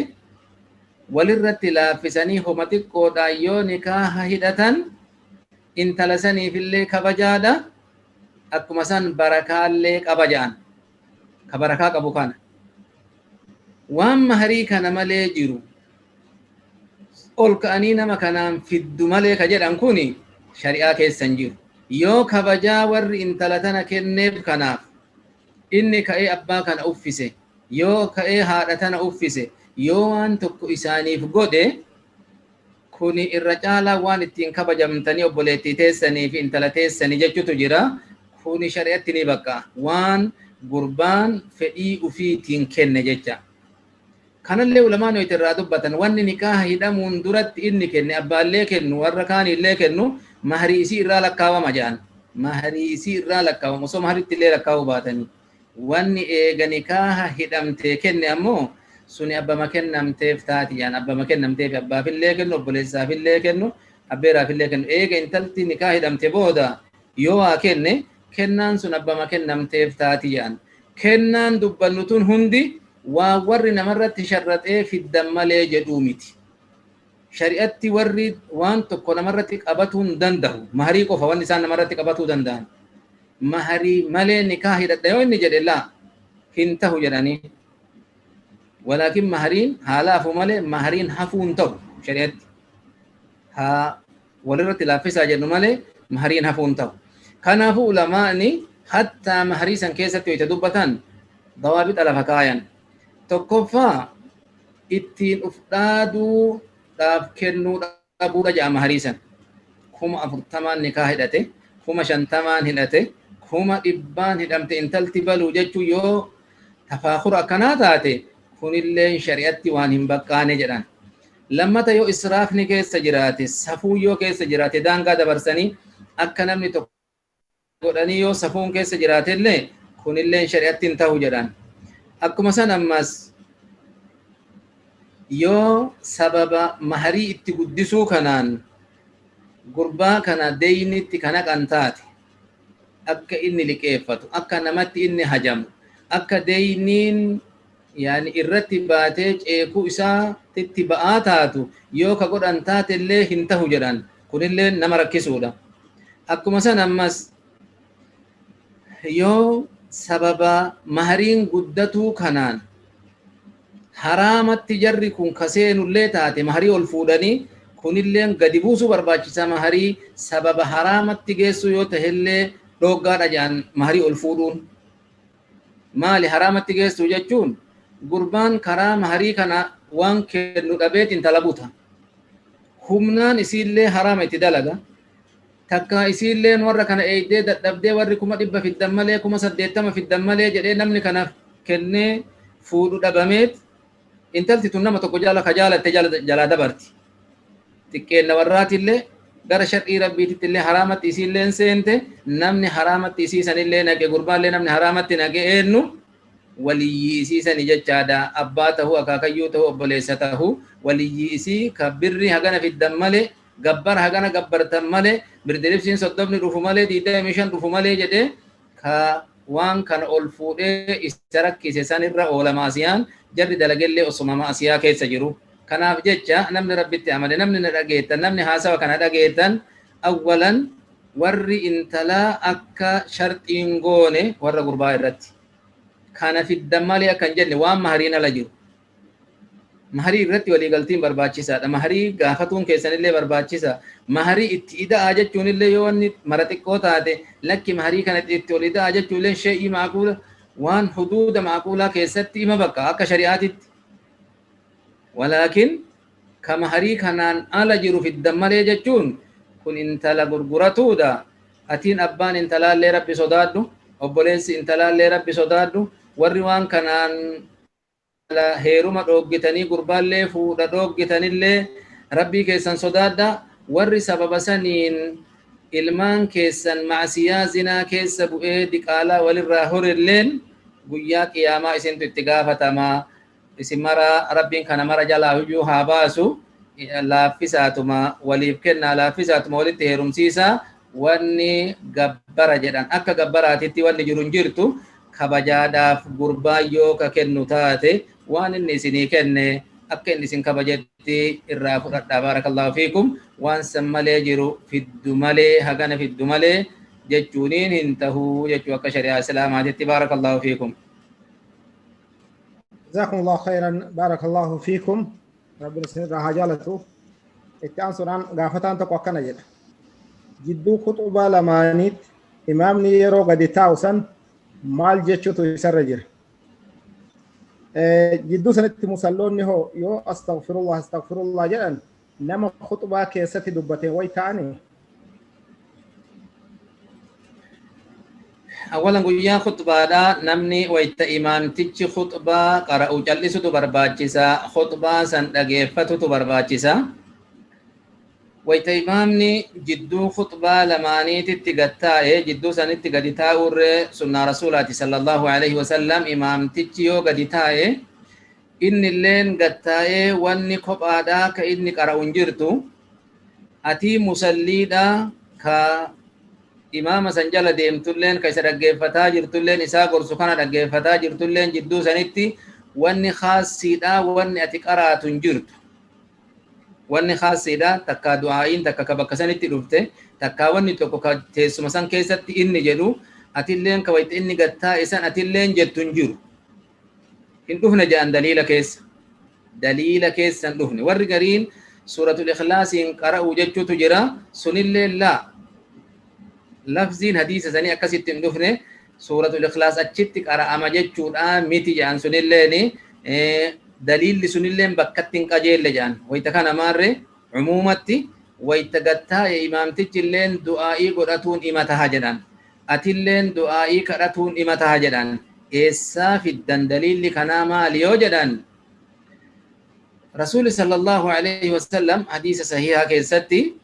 walirratti laaffisanii homa xiqqoodhaan yoo nikaaha hidhatan intala saniifillee kabajaadha akkuma san barakaallee qaba ja'an ka barakaa qabu kana waan maharii kana malee jiru ol ka'anii nama kanaan fiddu malee ka jedhan kuni shari'aa keessa hin jiru. Yoo kabajaa warri intala tana kenneef kanaaf inni ka'ee abbaa kana uffise, yoo ka'ee haadha tana uffise, yoo waan tokko isaaniif godhe kuni irra caalaa waan ittiin kabajamtanii obboleettii teessanii fi intala teessanii jechutu jira. Kuni shari'atti ni bakka waan gurbaan fedhii ufiitiin kenne jecha. Kanallee ulamaan wayita irraa dubbatan wanni nikaaha hidhamuun duratti inni kenne abbaallee kennu warra kaaniillee kennu maharii isii irraa lakkaawama jedhan. Maharii isii irraa lakkaawama osoo maharitti illee lakkaawuu baatanii. Wanni eega nikaaha hidhamtee kenne ammoo suni abbama kennamteef taati jedhan. Abbama kennamteef abbaafillee kennu obboleessaafillee kennu abbeeraafillee kennu. Eega intalti nikaaha hidhamte booda yoo waa kenne kennaan sun abbama kennamteef taati jedhan. Kennaan dubbannu tun hundi waan warri namarratti sharraxee fiddan malee jedhuu miti. Shari'atti warri waan tokko namarratti qabatuu hin dandahu. Maharii qofa wanni isaan namarratti qabatuu danda'an. Maharii malee nikaa hidhadha yoo inni jedhe laa hin tahu jedhanii. Walaakin mahariin haa laafu malee mahariin hafuu hin tahu shari'atti. Haa walirratti laaffisaa jennu malee mahariin hafuu hin tahu. Kanaafuu ulamaa'ni hattaa maharii san keessatti wayita dubbatan dawaabixa lafa kaayan. Tokkoffaa ittiin uf dhaaduu dhaaf kennuu dhabuudha jedha maharii san. 40,000 nikaa hidhate, 50,000 hidhate, 100,000 hidhamte intalti baluu jechuu yoo tafaakura akkanaa taate kunilleen shari'atti waan hin baqqaane jedhan. Lammata yoo israafni keessa jiraate, safuun yoo keessa jiraate daangaa dabarsanii akka namni tokko godhanii yoo safuun keessa jiraatellee kunilleen shari'atti hin tahu jedhan. Akkuma san ammas yoo sababa maharii itti guddisuu kanaan gurbaa kana deynitti ka naqan taate akka inni liqeeffatu, akka namatti inni hajamu, akka deyniin yaani irratti baatee ceekuu isaatitti ba'aa taatu yoo ka godhan taatellee hin tahu jedhan. Kunillee nama rakkisuudha. Akkuma san ammas yoo sababa mahariin guddatuu kanaan haraamatti jarri kun ka seenullee taate maharii ol fuudhanii kunilleen gadi buusuu barbaachisa maharii sababa haraamatti geessuu yoo tahellee dhooggaadha jedhan maharii ol fuudhuun. Maali haraamatti geessuu jechuun gurbaan karaa maharii kana waan kennu dhabeet intala buta. Humnaan isiillee haraama itti dalaga. Takkaa isiilleen warra kana eeydee dadhabdee warri 100,000 fiddan malee 80,000 fiddan malee jedhee namni kana kennee fuudhu dhabameet intalti tun nama tokko jala ka jaalatte jalaa dabarti. Xiqqeenna warraatillee gara shar'ii rabbiitittillee haraamatti isiilleen seente namni haraamatti isii sanillee naqe gurbaallee namni haraamatti naqe eennu waliyyii isii sani jechaadha abbaa tahuu akaakayyuu tahuu obboleessa tahuu waliyyii isii ka birri hagana fiddan malee gabbara hagana gabbartan malee birdiribsiin soddomni dhufu malee 25 dhufu malee jedhee ka Waan kana ol fuudhee isa rakkise sanirra oola maasiyaan jarri dalagellee osoma maasiyaa keessa jiru. Kanaaf jecha namni Rabbitti amane, namni na dhageettan, namni haasawa kana dhageettan, awwalan warri intalaa akka sharxiin goone warra gurbaa irratti kana fiddan malee akka hin jenne waan mahariin ala jiru. Maharii irratti waliigaltiin barbaachisaadha. Maharii gaafatuun keessanillee barbaachisa. Maharii itti ida'aa jechuunillee yoo wanni mara xiqqoo taate, lakki maharii kana itti ol ida'aa jechuunillee shee'ii maaquula, waan huduuda maaquulaa keessatti ima bakka akka shari'aatitti. Walaakin ka maharii kanaan ala jiru fiddan malee jechuun kun intala gurguratuudha. Atiin abbaan intalaallee Rabbi sodaadhu, obboleessi intalaallee Rabbi sodaadhu, warri waan kanaan heeruma dhooggitanii gurbaallee fuudha dhooggitanillee Rabbii keessan sodaadha. Warri sababa saniin ilmaan keessan macsiyaa zinaa keessa bu'ee diqaalaa walirraa horilleen guyyaa qiyaamaa isintu itti gaafatama. Isin mara Rabbiin kana mara jalaa huyyuu haa baasu. Laaffisaatuma waliif kennaa, laaffisaatuma walitti heerumsiisaa. Wanni gabbara jedhan akka gabbaraatitti wanni jiru hin jirtu. Kabajaadhaaf gurbaan yoo ka kennu taate, waan inni isinii kenne akka inni isin kabajetti irraa fudhadhaa. Baarakallaahu fiikum. Waan san malee jiru fiddu malee, hagana fiddu malee jechuuniin hin tahuu jechuu akka shari'aa islaamaatitti. Baarakallaahu fiikum. جزاكم الله خيرا، بارك الله فيكم، ربنا isinirraa haa jaalatu. Itti aansuudhaan gaafataan tokko akkana jedha: jidduu khuxubaa lamaaniitti imaamni yeroo gadi taa'u san maal jechuutu isarra jira? Jidduu sanitti musalloonni hoo yoo astaghfirullah astaghfirullah jedhan nama khuxubaa keessatti dubbate way ta'ani? Awwalan guyyaa khutbaadha namni wayta imaamtichi khutbaa qara'u cal'isutu barbaachisa, khutbaa san dhageeffatutu barbaachisa. Wayta imaamni jidduu khutbaa lamaaniititti gad taa'e, jidduu sanitti gadi taa'uurree sunnaa rasuulaati sallallahu alaihi wasallam. Imaamtichi yoo gadi taa'e innilleen gad taa'ee wanni kophaadhaa ka inni qara'u hin jirtu. Atii musalliidha ka imaama san jala deemtulleen, ka isa dhaggeeffataa jirtulleen, isaa gorsu kana dhaggeeffataa jirtulleen, jidduu sanitti wanni khaasiidha wanni ati qaraatu hin jirtu. Wanni khaasiidha takkaa du'aa'iin takka ka bakka sanitti dhufte takkaa wanni tokko ka teessuma san keessatti inni jedhu atilleen ka wayta inni gad taa'e san atilleen jettu hin jiru. Hin dhufne jedhan daliila keessa. Daliila keessa hin dhufne. Warri gariin suuratul ikhlaasiin qara'u jechuutu jira. Sunillee laa. Lafziin hadiisa sanii akkasitti hin dhufne. Suuratul ikhlaas achitti qara'ama jechuudha miti jedhan sunilleeni. Daliilli sunilleen bakkatti hin qajeelle jedhan. Wayta kana maarre umuumatti wayta gad taa'e imaamtichi illeen du'aa'ii godhatuun ima taha jedhan. Atilleen du'aa'ii kadhatuun ima taha jedhan. Eessaa fiddan, daliilli kanaa maali yoo jedhan, Rasuuli sallallahu alaihi wasallam hadiisa sahihaa keessatti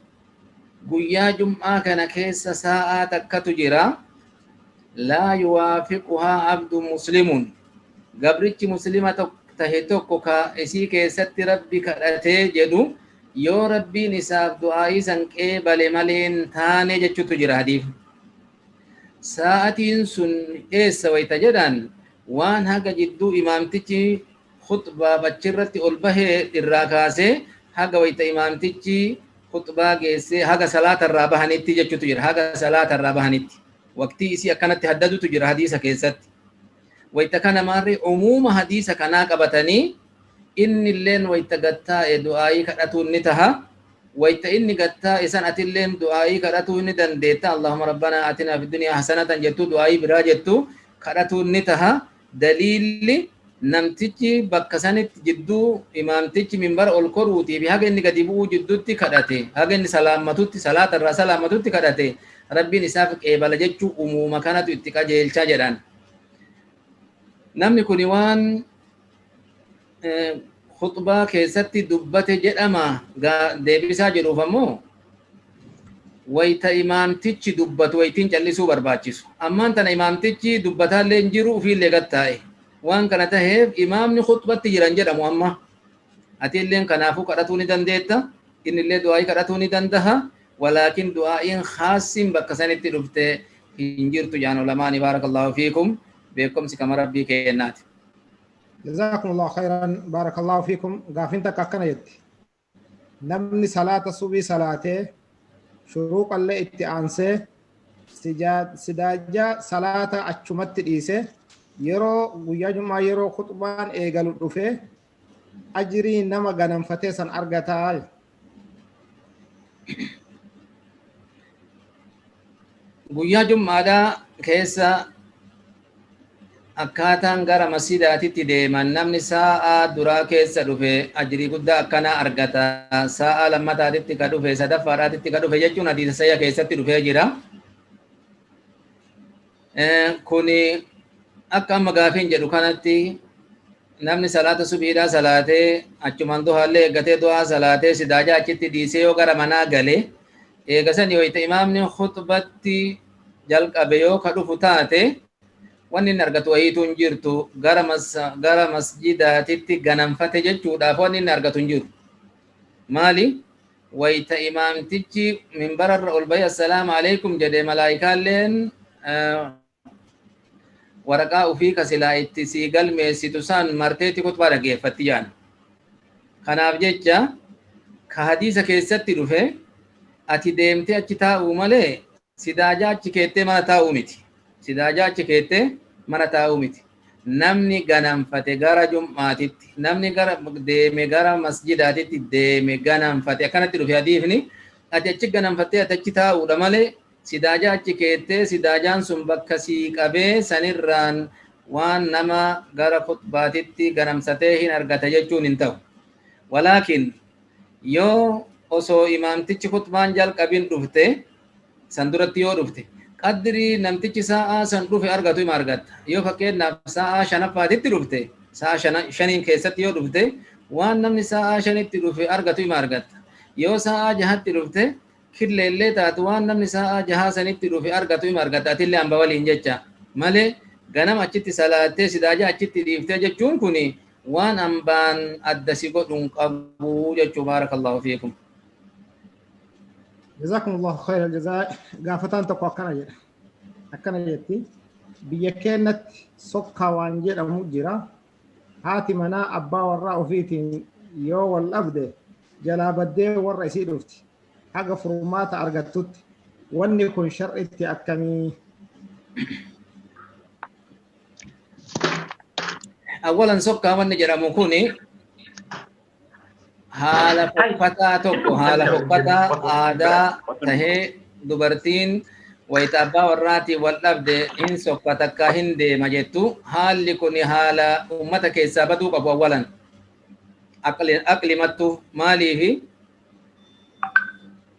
guyyaa jum'aa kana keessa saa'aa takkatu jira, laa yuwaafiquhaa abdu muslimun, gabrichi muslima tahe tokko ka isii keessatti Rabbi kadhatee jedhu yoo Rabbiin isaaf du'aa'ii san qeebale maleen taane jechutu jira hadiif. Saa'atiin sun eessa wayta jedhan, waan haga jidduu imaamtichi khuxbaaf achirratti ol bahee irraa kaasee haga wayta imaamtichi khuxbaa geessee haga salaata irraa bahanitti jechutu jira. Haga salaata irraa bahanitti waqtii isii akkanatti haddadutu jira hadiisa keessatti. Wayta kana maarree umuuma hadiisa kanaa qabatanii innilleen wayta gad taa'e du'aayii kadhatuun ni taha. Wayta inni gad taa'e san atilleen du'aayii kadhatuu ni dandeetta. Allahumma rabbanaa atinaa fi duniyaa hasanatan jettu, du'aayii biraa jettu kadhatuun ni taha. Daliilli namtichi bakka sanitti jidduu imaamtichi minbara ol koruutii fi haga inni gadi bu'uu jidduutti kadhate, haga inni salaammatutti, salaata irraa salaammatutti kadhate Rabbiin isaaf qeebala jechuu umuuma kanatu itti qajeelcha jedhan. Namni kuni waan khuxbaa keessatti dubbate jedhama deebisaa jedhuuf ammoo wayta imaamtichi dubbatu waytiin callisuu barbaachisu. Ammaan tana imaamtichi dubbataallee hin jiru, ufiillee gad taa'e. Waan kana taheef imaamni khuxbatti jiran jedhamu amma. Ati illeen kanaafuu kadhatuu ni dandeetta, innillee du'aa'ii kadhatuu ni dandaha. Walaakin du'aa'iin khaasiin bakka sanitti dhufte hin jirtu jaan ulamaani. Baarakallaahu fiikum. Beekumsi kama Rabbii kennaati. جزاكم الله خيرا، بارك الله فيكم. Gaafiin takka akkana jetti: namni salaata subii salaatee shuruuqallee itti aansee sidaajaa salaata achumatti dhiise, yeroo guyyaa jum'aa yeroo khuxbaan eegalu dhufee ajrii nama ganamfatee san argataa? Guyyaa jum'aadhaa keessa akkaataan gara masjidaatitti deeman, namni sa'a duraa keessa dhufe ajrii guddaa akkanaa argata, sa'a lammataatitti ka dhufe, sadaffaadhaatitti ka dhufe jechuun hadiisa sayya keessatti dhufee jira. Kuni akka amma gaafiin jedhu kanatti namni salaata subiidhaa salaatee achumaan duhaallee eeggatee du'aa salaatee sidaajaa achitti dhiisee yoo gara manaa gale, eegasan yoo itti imaamni khutbatti jalqabe yoo ka dhufu taate, wanni inni argatu wayiitu hin jirtu. Gara masjidaatitti ganamfate jechuudhaaf wanni inni argatu hin jiru. Maali? Wayita imaamtichi minbararra ol bahee assalaamu alaikum jedhe, malaayikaalleen waraqaa ufii ka silaa itti sii galmeessitu san marteetti khutbaa dhaggeeffatti jaan. Kanaaf jecha ka hadiisa keessatti dhufe ati deemtee achi taa'uu malee sidaajaa achi keettee mana taa'uu miti. Sidaajaa achi keettee mana taa'uu miti. Namni ganamfate gara jum'aatitti, namni gara deeme gara masjidaatitti deeme ganamfate akkanatti dhufe hadiifni. Ati achi ganamfattee ati achi taa'uudha malee sidaajaa achi keettee sidaajaan sun bakka sii qabee sanirraan waan nama gara khutbaatitti ganamsatee hin argata jechuun hin ta'u. Walaakin yoo osoo imaamtichi khutbaan jalqabin dhufte, san duratti yoo dhufte, qadrii namtichi sa'aa san dhufe argatu ima argatta. Yoo fakkeenyaaf sa'aa shanaffaatitti dhufte, sa'aa shaniin keessatti yoo dhufte, waan namni sa'aa shanitti dhufe argatu ima argatta. Yoo sa'aa jahatti dhufte, killeellee taatu waan namni sa'aa jahaa sanitti dhufe argatu ima argatta atillee hamba waliin jecha malee, ganama achitti salaattee sidaaja achitti dhiiftee jechuun kuni waan hambaan adda si godhuun qabu jechuu. Baarakallaahu fiikum. جزاكم الله خير الجزاء. Gaafataan tokko akkana jedha, akkana jetti: biyya keenyatti sokkaa waan jedhamu jira. Haati manaa abbaa warraa ofiitiin yoo wal dhabde jalaa baddee warra isii dhufti haga furmaata argattutti. Wanni kun shar'itti akkamii? Awwalan sokkaa wanni jedhamu kuni haala fokkataa tokko, haala fokkataa aadaa tahee dubartiin wayita abbaa warraatiin wal dhabde hin sokka takka hin deema jettu. Haalli kun haala ummata keessaa baduu qabu awwalan aqlimattu. Maaliifi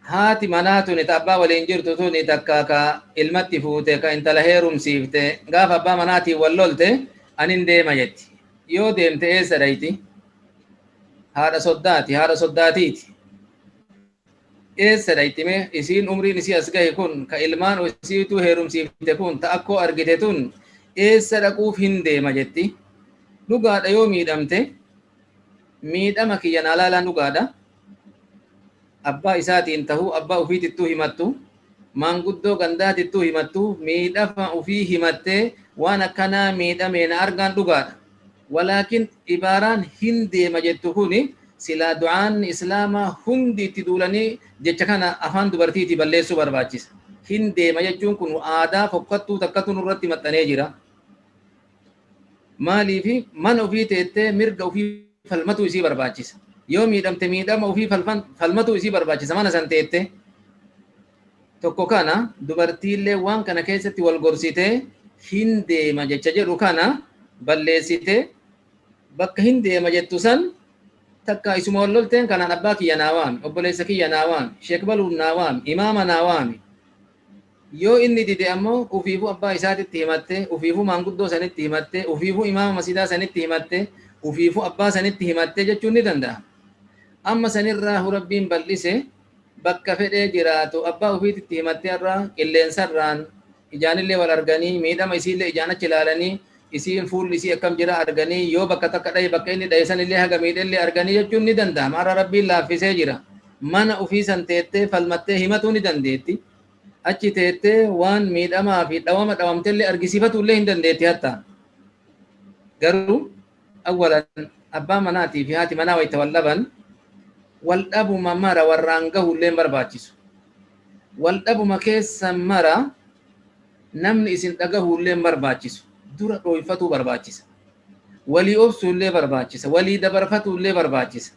haati manaa tuni ta abbaa waliin jirtu tuni takka ka ilmatti fuute, ka intala heerumsiifte, gaafa abbaa manaatiin wal lolte anin deema jetti. Yoo deemte eessa dhayti? Haadha soddaati, haadha soddaatiiti. Eessa dhayti mee? Isiin umriin isii as gahe kun, ka ilmaan isiitu heerumsiifte kun, ta akkoo argite tun eessa dhaquuf hin deema jetti? Dhugaadha, yoo miidhamte miidhama kiyya naa laalaan dhugaadha. Abbaa isaatiin tahuu, abbaa ufiitittuu himattu, maanguddoo gandaatittuu himattu, miidhama ufii himattee waan akkanaa miidhamee na argaan dhugaadha. Walaakin ibaaraan hin deema jettu kuni silaa du'aan islaamaa hundi itti duulanii jecha kana afaan dubartiitii balleessuu barbaachisa. Hin deema jechuun kun aadaa fokkattuu takkatu nurratti maxxanee jira. Maaliifi mana ofii teettee mirga ofii falmatuu isii barbaachisa. Yoo miidhamte miidhama ofii falmatuu isii barbaachisa mana san teettee. Tokko kana dubartiillee waan kana keessatti wal gorsitee hin deema jecha jedhu kana balleessitee, bakka hin deema jettu san takka isuma wal lolteen kanaan abbaa kiyya naa waami, obboleessa kiyya naa waami, sheek baluun naa waami, imaama naa waami. Yoo inni dide ammoo ufiifuu abbaa isaatitti himatte, ufiifuu maanguddoo sanitti himatte, ufiifuu imaama masjidaa sanitti himatte, ufiifuu abbaa sanitti himatte jechuun ni danda'a. Amma sanirraa Rabbiin bal'ise, bakka fedhee jiraatu abbaa ufiititti himattee irraa qilleensarraan ijaanillee wal arganii, miidhama isiillee ijaan achi ilaalanii, isiin fuulli isii akkam jira arganii, yoo bakka takka dhahe bakka inni dhahe sanillee haga miidhellee arganii jechuun ni danda'ama. Har'a Rabbiin laaffisee jira. Mana ufii san teettee falmattee himatuu ni dandeetti. Achi teettee waan miidhamaa fi dhawama dhawamtellee argisiifatullee hin dandeetti hatta. Garuu awwalan abbaa manaatii fi haati manaa wayta wal dhaban wal dhabuma mara warraan gahullee hin barbaachisu. Wal dhabuma keessan mara namni isin dhagahuullee hin barbaachisu. Dura dhooyfatuu barbaachisa. Walii obsuullee barbaachisa. Walii dabarfatuullee barbaachisa.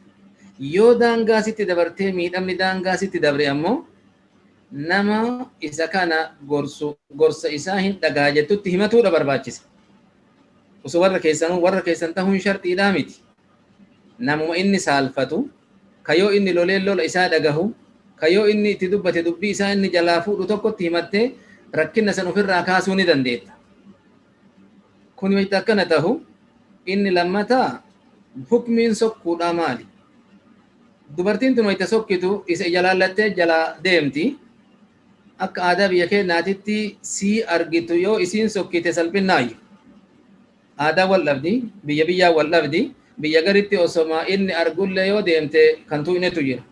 Yoo daangaa sitti dabartee miidhamni daangaa sitti dabre ammoo nama isa kana gorsu gorsa isaa hin dhagaha jettutti himatuudha barbaachisa. Osoo warra keessanuu warra keessan tahuun sharxiidhaa miti. Namuma inni saalfatu, ka yoo inni lolee lola isaa dhagahu, ka yoo inni itti dubbate dubbii isaa inni jalaa fuudhu tokkotti himattee rakkinna san ofirraa kaasuu ni dandeetta. Kuni wayta akkana tahu inni lammataa hukmiin sokkuudhaa maali? Dubartiin tun wayta sokkitu isa ija laallattee jalaa deemti. Akka aadaa biyya keenyaatitti sii argitu yoo isiin sokkite salphinnaayyu. Aadaa wal dhabdi, biyya biyyaa wal dhabdi, biyya garitti osoma inni argullee yoo deemte kan tuqnetu jira.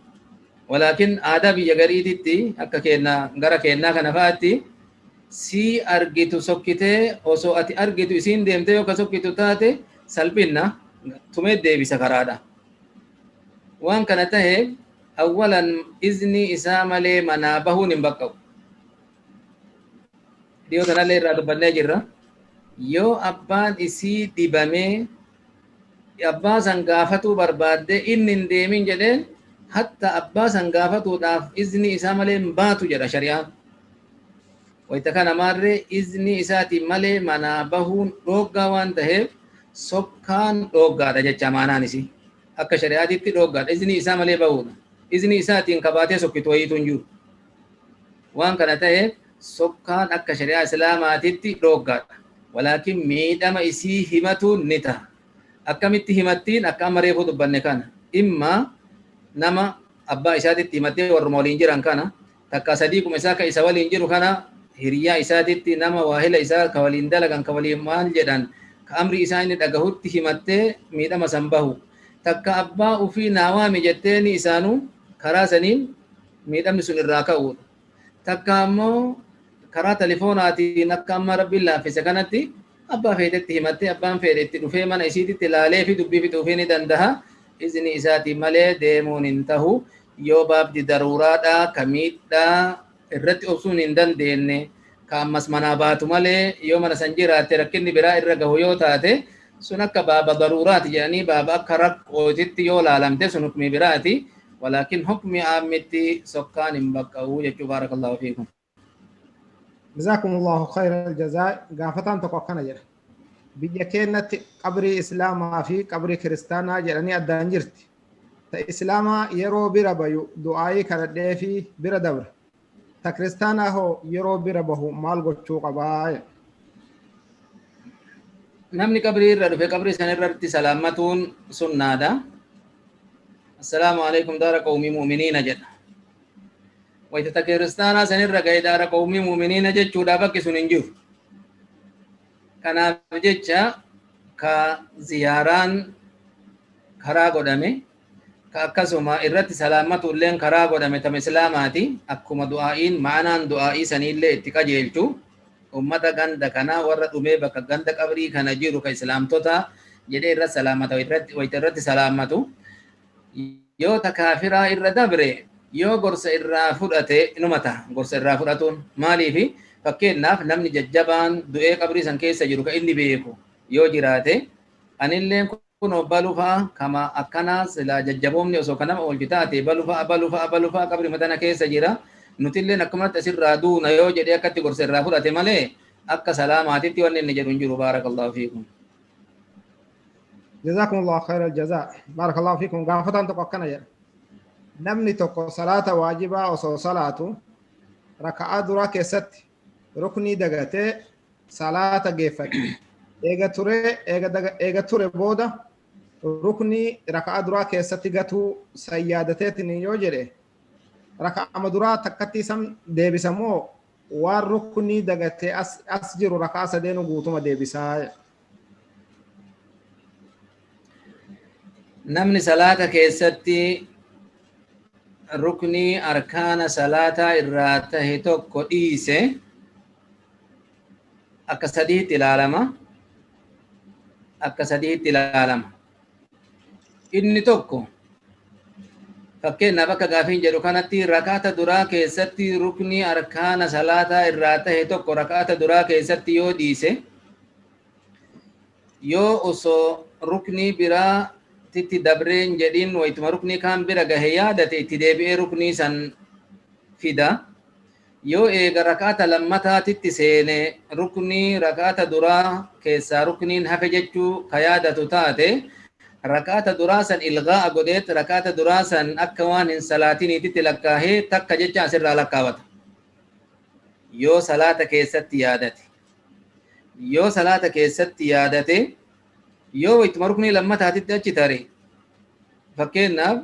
Walaakin aadaa biyya gariititti akka keenna gara keennaa kana fa'aatti sii argitu sokkitee osoo ati argitu isiin deemtee yoo ka sokkitu taate salphinna tumee deebisa karaadha. Waan kana taheef awwalan iznii isaa malee manaa bahuun hin baqqa'u. Dhiyoo tanallee irraa dubbannee jirra. Yoo abbaan isii dhibamee abbaa san gaafatuu barbaaddee inni hin deemin jedheen hatta abbaa san gaafatuudhaaf iznii isaa malee hin baatu jedha shari'aan. Wayta kana maarree iznii isaatiin malee manaa bahuun dhooggaa waan taheef sokkaan dhooggaadha jecha maanaan isii. Akka shari'aatitti dhooggaadha. Iznii isaa malee bahuudha. Iznii isaatiin kabaatee sokkitu wayiitu hin jiru. Waan kana taheef sokkaan akka shari'aa Islaamaatitti dhooggaadha. Walaakin miidhama isii himatuun ni taha. Akkamitti himattiin? Akka amma reefuu dubbanne kana. Imma nama abbaa isaatitti himattee warruma waliin jiran kana, takkaa sadiiquma isaa ka isa waliin jiru kana, hiriyyaa isaatitti, nama waahila isaa ka waliin dalagan, ka waliin maal jedhan, ka amrii isaa inni dhagahutti himattee miidhama san bahu. Takka abbaa ufii naa waami jetteeni isaanuu karaa saniin miidhamni sun irraa ka'uudha. Takka ammoo karaa talifoonaatiin akka amma Rabbiin laaffise kanatti abbaa feetetti himattee abbaan feedhe itti dhufee mana isiititti laalee fi dubbii fixuufii ni dandaha. Iznii isaatiin malee deemuun hin tahu. Yoo baabdi daruuraadhaa ka miidhaa irratti obsuun hin dandeenne ka ammas manaa baatu malee yoo mana san jiraatte rakkinni biraa irra gahu yoo taate sun akka baaba daruuraati jedhanii baaba akka rakkootitti yoo laalamte sun hukmii biraati. Walaakin hukmi aammitti sokkaan hin baqqa'u jechuu baarakallahu fiikum. Jazakumullahu khayral jazaa. Gaafataan tokko akkana jedha. Biyya keenyatti qabrii Islaamaa fi qabrii Kiristaanaa jedhanii addaan jirti. Ta Islaamaa yeroo bira bayu du'aayii kadhadhee fi bira dabra. Ta Kiristaanaa hoo yeroo bira bahu maal gochuu qabaa jedha. Namni qabrii irra dhufe qabrii san irratti salaammatuun sunnaadha. Assalaamu alaikum daara qawmii mu'miniina jedha. Wayta ta kiristaanaa sanirra ga'e daara qawmii mu'miniina jechuudha bakki sun hin jiru. Kanaaf jecha ka ziyaaraan karaa godhame ka akkasuma irratti salaammatu illeen karaa godhame tama islaamaati akkuma du'aa'iin ma'anaan du'aa'ii saniillee itti qajeelchu ummata ganda kanaa warra dhumee bakka ganda qabrii kana jiru ka islaamtota jedhee irra salaammata wayta irratti salaammatu yoo ta kaafiraa irra dabre yoo gorsa irraa fudhate inuma taha gorsa irraa fudhatuun maaliifi fakkeenyaaf namni jajjabaan du'ee qabrii san keessa jiru ka inni beeku yoo jiraate anilleen kunoo balu fa'a kama akkanaa silaa jajjaboomni osoo ka nama oolchu taate balu fa'a balu fa'a balu fa'a qabri matana keessa jira nutilleen akkumatti asirraa duuna yoo jedhee akkatti gorsa irraa fudhate malee akka salaamaatitti wanni inni jedhu hin jiru baarakallahu fiikum. Jazakumullahu khairal jazaa. Barakallahu fiikum. Gaafataan tokko akkana jedha. Namni tokko salaata waajibaa osoo salaatu raka'aa duraa keessatti ruknii dagatee salaata geeffate. Eega ture eega daga eega ture booda ruknii raka'aa duraa keessatti gatuu san yaadateetiin yoo jedhe raka'ama duraa takkatti san deebisa moo waan ruknii dagatee as jiru raka'aa sadeenu guutuma deebisaa jedha. Namni salaata keessatti Ruknii arkaana salaataa irraa tahe tokko dhiise akka sadiitti ilaalama. Akka sadiitti ilaalama. Inni tokko, fakkeenyaaf, akka gaafiin jedhu kanatti, rakaata duraa keessatti ruknii arkaana salaataa irraa tahe tokko rakaata duraa keessatti yoo dhiise, yoo osoo ruknii biraatitti dabreen jedhin waytuma ruknii kaan bira gahe yaadate, itti deebi'ee ruknii san fida. Yoo eega rakaata lammataatitti seene, ruknii rakaata duraa keessaa rukniin hafe jechuu ka yaadatu taate, rakaata duraa san ilgaa'a godheet, rakaata duraa san akka waan hin salaatiniititti lakkaahee, takka jecha asirraa lakkaawata. Yoo salaata keessatti yaadate, yoo salaata keessatti yaadate, yoo waytuma ruknii lammataatitti achi tare, fakkeenyaaf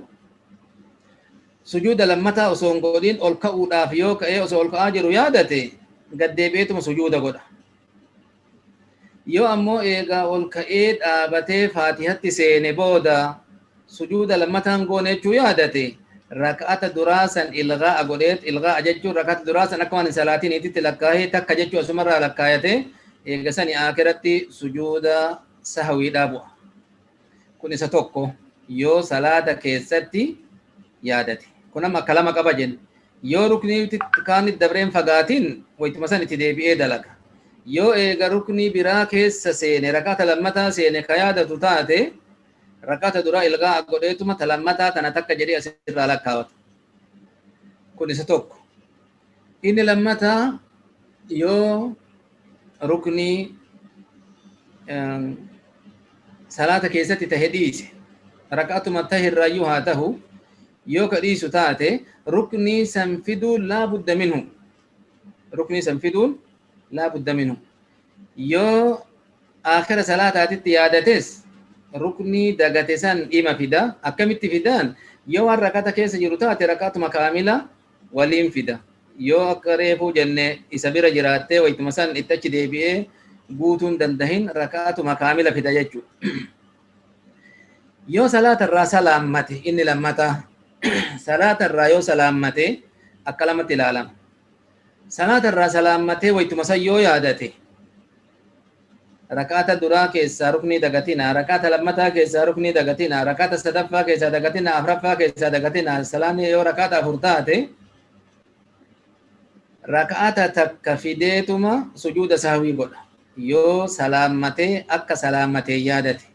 sujuuda lammataa osoo hin godhin ol ka'uudhaaf yoo ka'ee, osoo ol ka'aa jiru yaadate, gad deebi'eetuma sujuuda godha. Yoo ammoo eegaa ol ka'ee dhaabatee faatihatti seene booda sujuuda lammataan goone jechuu yaadate, raka'ata duraa san ilgaa'a godheet, ilgaa'a jechuun raka'ata duraa san akka waan hin salaatiniititti lakkaahee, takka jechuu asumarraa lakkaayate, eega sani aakiratti sujuuda sahwiidhaa bu'a. Kun isa tokko, yoo salaata keessatti yaadate. Kun amma akka lama qaba jenna. Yoo ruknii kaanitti dabreen fagaatiin, waytuma san itti deebi'ee dalaga. Yoo eega ruknii biraa keessa seene, rakaata lammataa seene ka yaadatu taate, rakaata duraa ilgaa godheetuma ta lammataa tana takka jedhee asirraa lakkaawata. Kun isa tokko. Inni lammataa, yoo ruknii salaata keessatti tahe dhiise, raka'atuma tahe irraayyuu haa tahu, yoo ka dhiisu taate, ruknii san fiduun laa budda minhu, ruknii san fiduun laa budda minhu. Yoo aakhira salaataatitti yaadates, ruknii dagate san dhima fida. Akkamitti fidaan? Yoo waan rakata keessa jiru taate, rakatuma kaamila waliin fida. Yoo akka reefuu jenne isa bira jiraattee waytuma san itti achi deebi'ee guutuun dandahin, rakaatuma kaamila fida jechuudha. Yoo salaata irraa salaammate, inni lammataa, salaata irraa yoo salaammate akka lamatti ilaalama. Salaata irraa salaammatee waytuma san yoo yaadate, rakaata duraa keessaa ruknii dagatina, rakaata lammataa keessaa ruknii dagatina, rakaata sadaffaa keessaa dagatina, afraffaa keessaa dagatina, salaanni yoo rakaata afur taate, rakaata takka fideetuma sujuuda sahwii godha. Yoo salaammatee akka salaammatee yaadate,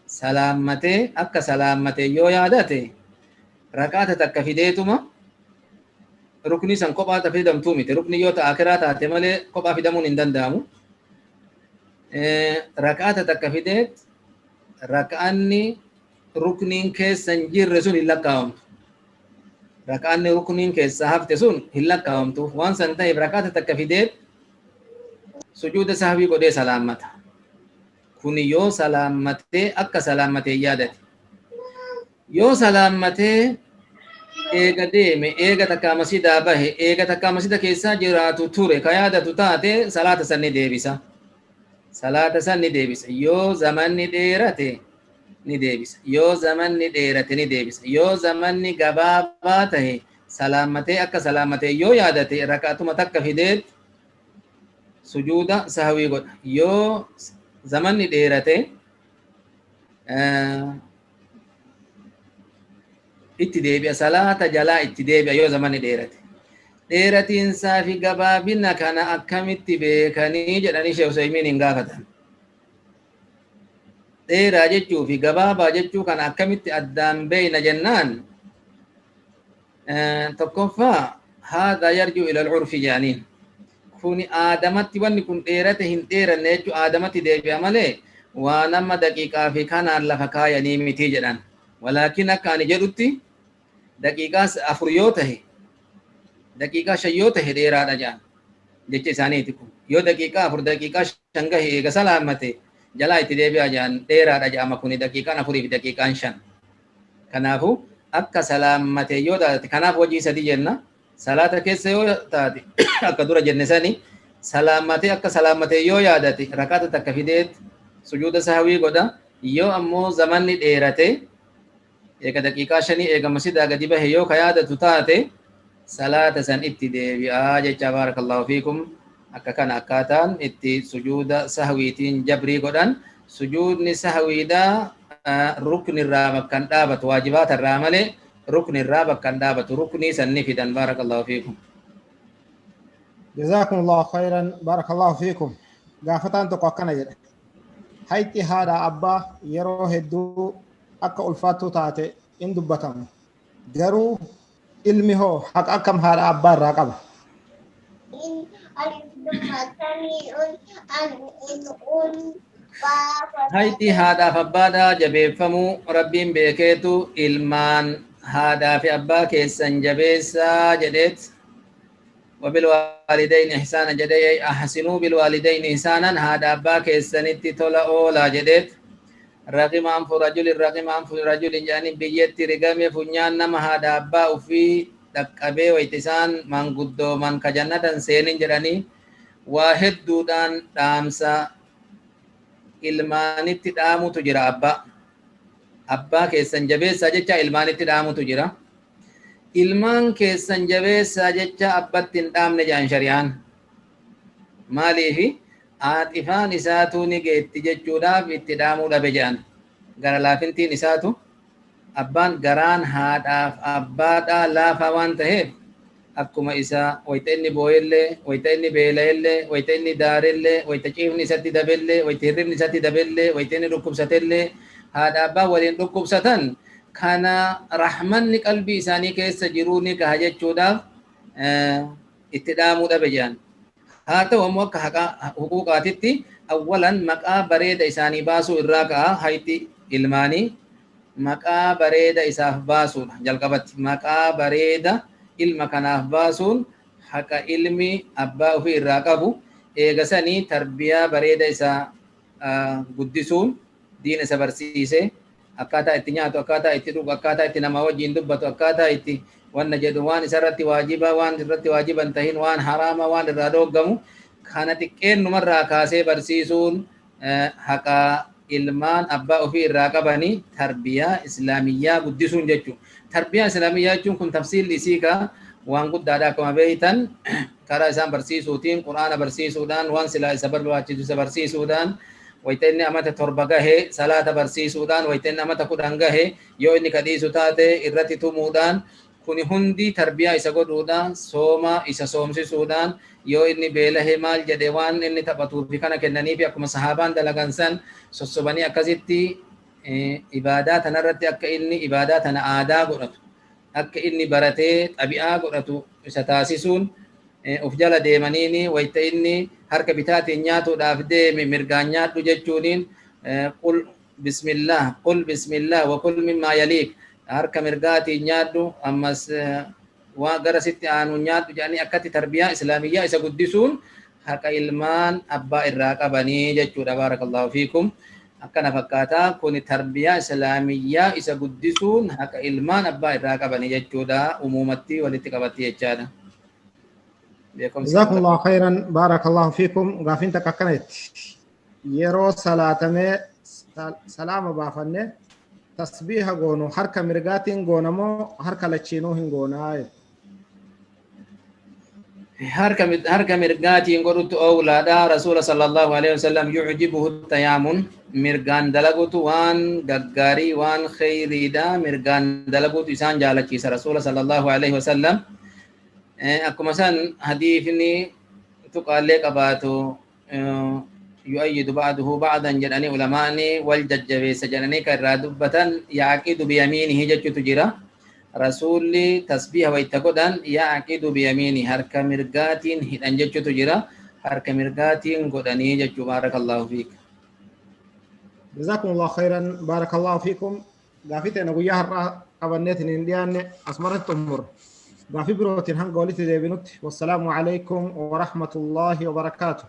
salaammatee akka salaammatee yoo yaadate, rakaata takka fideetuma, ruknii san kophaa fidamtuu miti. Ruknii yoo ta akiraa taate malee kophaa fidamuun hin danda'amu. Rakaata takka fideet, raka'anni rukniin keessa hin jirre sun hin lakkaawamtu. Raka'anni rukniin keessa hafte sun hin lakkaawamtu. Waan san ta'eef rakaata takka fideet sujuuda sahwii godhee salaammata. Kun yoo salaammatee akka salaammatee yaadate. Yoo salaammatee eega deeme, eega takkaa masjidaa bahe, eega takkaa masjida keessaa jiraatu ture ka yaadatu taate, salaata san ni deebisa. Salaata san ni deebisa. Yoo zamanni dheerate ni deebisa. Yoo zamanni dheerate ni deebisa. Yoo zamanni gabaabaa tahe, salaammatee akka salaammatee yoo yaadate, rakaatuma takka fideet sujuuda sahwii godha. Yoo zamanni dheerate itti deebi'a, salaata jalaa itti deebi'a yoo zamanni dheerate. Dheeratiinsaa fi gabaabina kana akkamitti beekanii jedhanii Sheekh Usaymiin hin gaafatan. Dheeraa jechuu fi gabaabaa jechuu kana akkamitti addaan beeyna jennaan, tokkoffaa, haadha yarji'u ila al-urfi jedhaniin. Kuni aadamatti, wanni kun dheerate hin dheeranne jechuu aadamatti deebi'a malee waa nama daqiiqaa fi kanaan lafa kaayanii miti jedhan. Walaakin akka ani jedhutti daqiiqaa 4 yoo tahe, daqiiqaa 5 yoo tahe dheeraadha jedhan, jecha isaaniiti kun. Yoo daqiiqaa 4, daqiiqaa 5 gahe eega salaammate, jalaa itti deebi'a jedhan, dheeraadha jedhama kuni daqiiqaan 4 fi daqiiqaan 5. Kanaafu akka salaammate yoo taate, kanaaf wajii sadi jenna. Salaata keessa yoo taate, akka dura jenne sani, salaammatee akka salaammate yoo yaadate, rakaata takka fideet sujuuda sahwii godha. Yoo ammoo zamanni dheerate Eega daqiiqaa 5 eega masjidaa gadi bahe yoo ka yaadatu taate salaata san itti deebi'aa jecha. Baarakallaahu fiikum. Akka kana akkaataan itti sujuuda sahwiitiin jabrii godhan. Sujuudni sahwiidhaa rukni irraa bakka hin dhaabatu, waajibaata irraa malee rukni irraa bakka hin dhaabatu, ruknii san ni fidan. Baarakallaahu fiikum. جزاكم الله خيرا، بارك الله فيكم. Gaafataan tokko akkana jedhe: hayxi haadha abbaa yeroo hedduu akka ulfaattuu taate in dubbatama, garuu ilmi hoo haqa akkam haadha abbaa irraa qaba? Hayxi haadhaaf abbaadhaa jabeeffamuu Rabbiin beekeetu ilmaan haadhaa fi abbaa keessan jabeessaa jedheet, wabilwaalidayni ihsaana jedhee, ahsinuu bilwaalidayni ihsaanan, haadha abbaa keessanitti tola oolaa jedheet, raqima anfu rajulin, raqima anfu rajulin jedhanii biyyatti rigame funyaan nama haadha abbaa ufii dhaqqabee wayta isaan manguddooman ka jannatan seenin jedhanii waa hedduudhaan dhaamsa ilmaanitti dhaamutu jira. Abbaa keessan jabeessaa jecha ilmaanitti dhaamutu jira. Ilmaan keessan jabeessaa jecha abbatti hin dhaamne jedhan shari'aan. Maaliifi? Aaxifaan isaatuu ni geetti jechuudhaaf itti dhaamuu dhabe jedhan. Gara laafintiin isaatu, abbaan garaan haadhaaf abbaadhaa laafaa waan ta'eef, akkuma isaa wayta inni booyellee, wayta inni beela'ellee, wayta inni daarellee, wayta ciifni isatti dabellee, wayta hirribni isatti dabellee, wayta inni dhukkubsatellee haadha abbaa waliin dhukkubsatan kana rahmanni qalbii isaanii keessa jiruu ni gaha jechuudhaaf itti dhaamuu dhabe jedhan. Haa ta'u ammoo akka haqa huquuqaatitti awwalan maqaa bareeda isaanii baasuu irraa ka'a. Hayti ilmaanii maqaa bareeda isaaf baasuudha. Jalqabatti maqaa bareeda ilma kanaaf baasuun haqa ilmi abbaa ofii irraa qabu. Eegasanii tarbiyaa bareeda isaa guddisuun, diina isa barsiisee, akkaataa itti nyaatu, akkaataa itti dhugu, akkaataa itti nama wajjin dubbatu, akkaataa itti wanna jedhu, waan isarratti waajiba, waan irratti waajiba hin tahin, waan haraama, waan irraa dhooggamu kana xiqqeennumarraa kaasee barsiisuun haqa ilmaan abbaa ofii irraa qabanii, tarbiyaa islaamiyyaa guddisuun jechuudha. Tarbiyaa islaamiyyaa jechuun kun tafsiilli isii kaa waan guddaadha. Akkuma beeytan karaa isaan barsiisuutiin, quraana barsiisuudhaan, waan silaa isa barbaachisu isa barsiisuudhaan, wayta inni amata 7 gahe salaata barsiisuudhaan, wayta inni amata 10 gahe yoo inni kadhiisu taate irratti tumuudhaan, kuni hundi tarbiyaa isa godhuudhaan, sooma isa soomsisuudhaan, yoo inni beelahe maal jedhe waan inni taphatuufi kana kennaniifi akkuma sahaabaan dalagan san sossobanii akkasitti ibaadaa tanarratti akka inni ibaadaa tana aadaa godhatu, akka inni baratee xabi'aa godhatu isa taasisuun, uf jala deemaniini wayta inni harka bitaatiin nyaatuudhaaf deeme mirgaan nyaadhu jechuuniin, qul bismillah, qul bismillah wa kul mimmaa yaliik, harka mirgaatiin nyaadhu, ammas waa gara sitti aanu nyaadhu jedhanii akkatti tarbiyaa islaamiyyaa isa guddisuun haqa ilmaan abbaa irraa qabanii jechuudha. Baarakallaahu fiikum. Akkana fakkaataa kuni tarbiyaa islaamiyyaa isa guddisuun haqa ilmaan abbaa irraa qabanii jechuudha, umuumatti walitti qabatti jechaadha. Jazakumullahu khairan, barakallahu fiikum. Gaafiin takka akkana jetti: yeroo salaatamee salaama baafanne tasbiiha goonu harka mirgaatiin goona moo harka lachiinuu hin goonaa? Harka mirgaatiin godhutti oowlaadha. Rasuula sallallahu alaihi wasallam yucjibuhu tayaamun, mirgaan dalagutu waan gaggaarii, waan kheyriidha, mirgaan dalagutu isaan jaalachiisa rasuula sallallahu alaihi wasallam. Akkuma san hadiifni tuqaallee qabaatu yu'ayyidu ba'duhu ba'dan jedhanii ulamaani wal jajjabeessa jedhanii kan irraa dubbatan, yaaqidu biyamiinihi jechuutu jira. Rasuulli tasbiiha wayta godhan yaaqidu biyamiini, harka mirgaatiin hidhan jechuutu jira. Harka mirgaatiin godhanii jechuu. Baarakallaahu fiik. Jazakumullahu khairan, barakallahu fiikum. Gaafii teena guyyaa har'aa qabanneetiin hin dhiyaanne asumarratti xumurra. Gaafii birootiin hanga walitti deebinutti, wassalaamu alaikum wa rahmatullahi wa barakaatuh.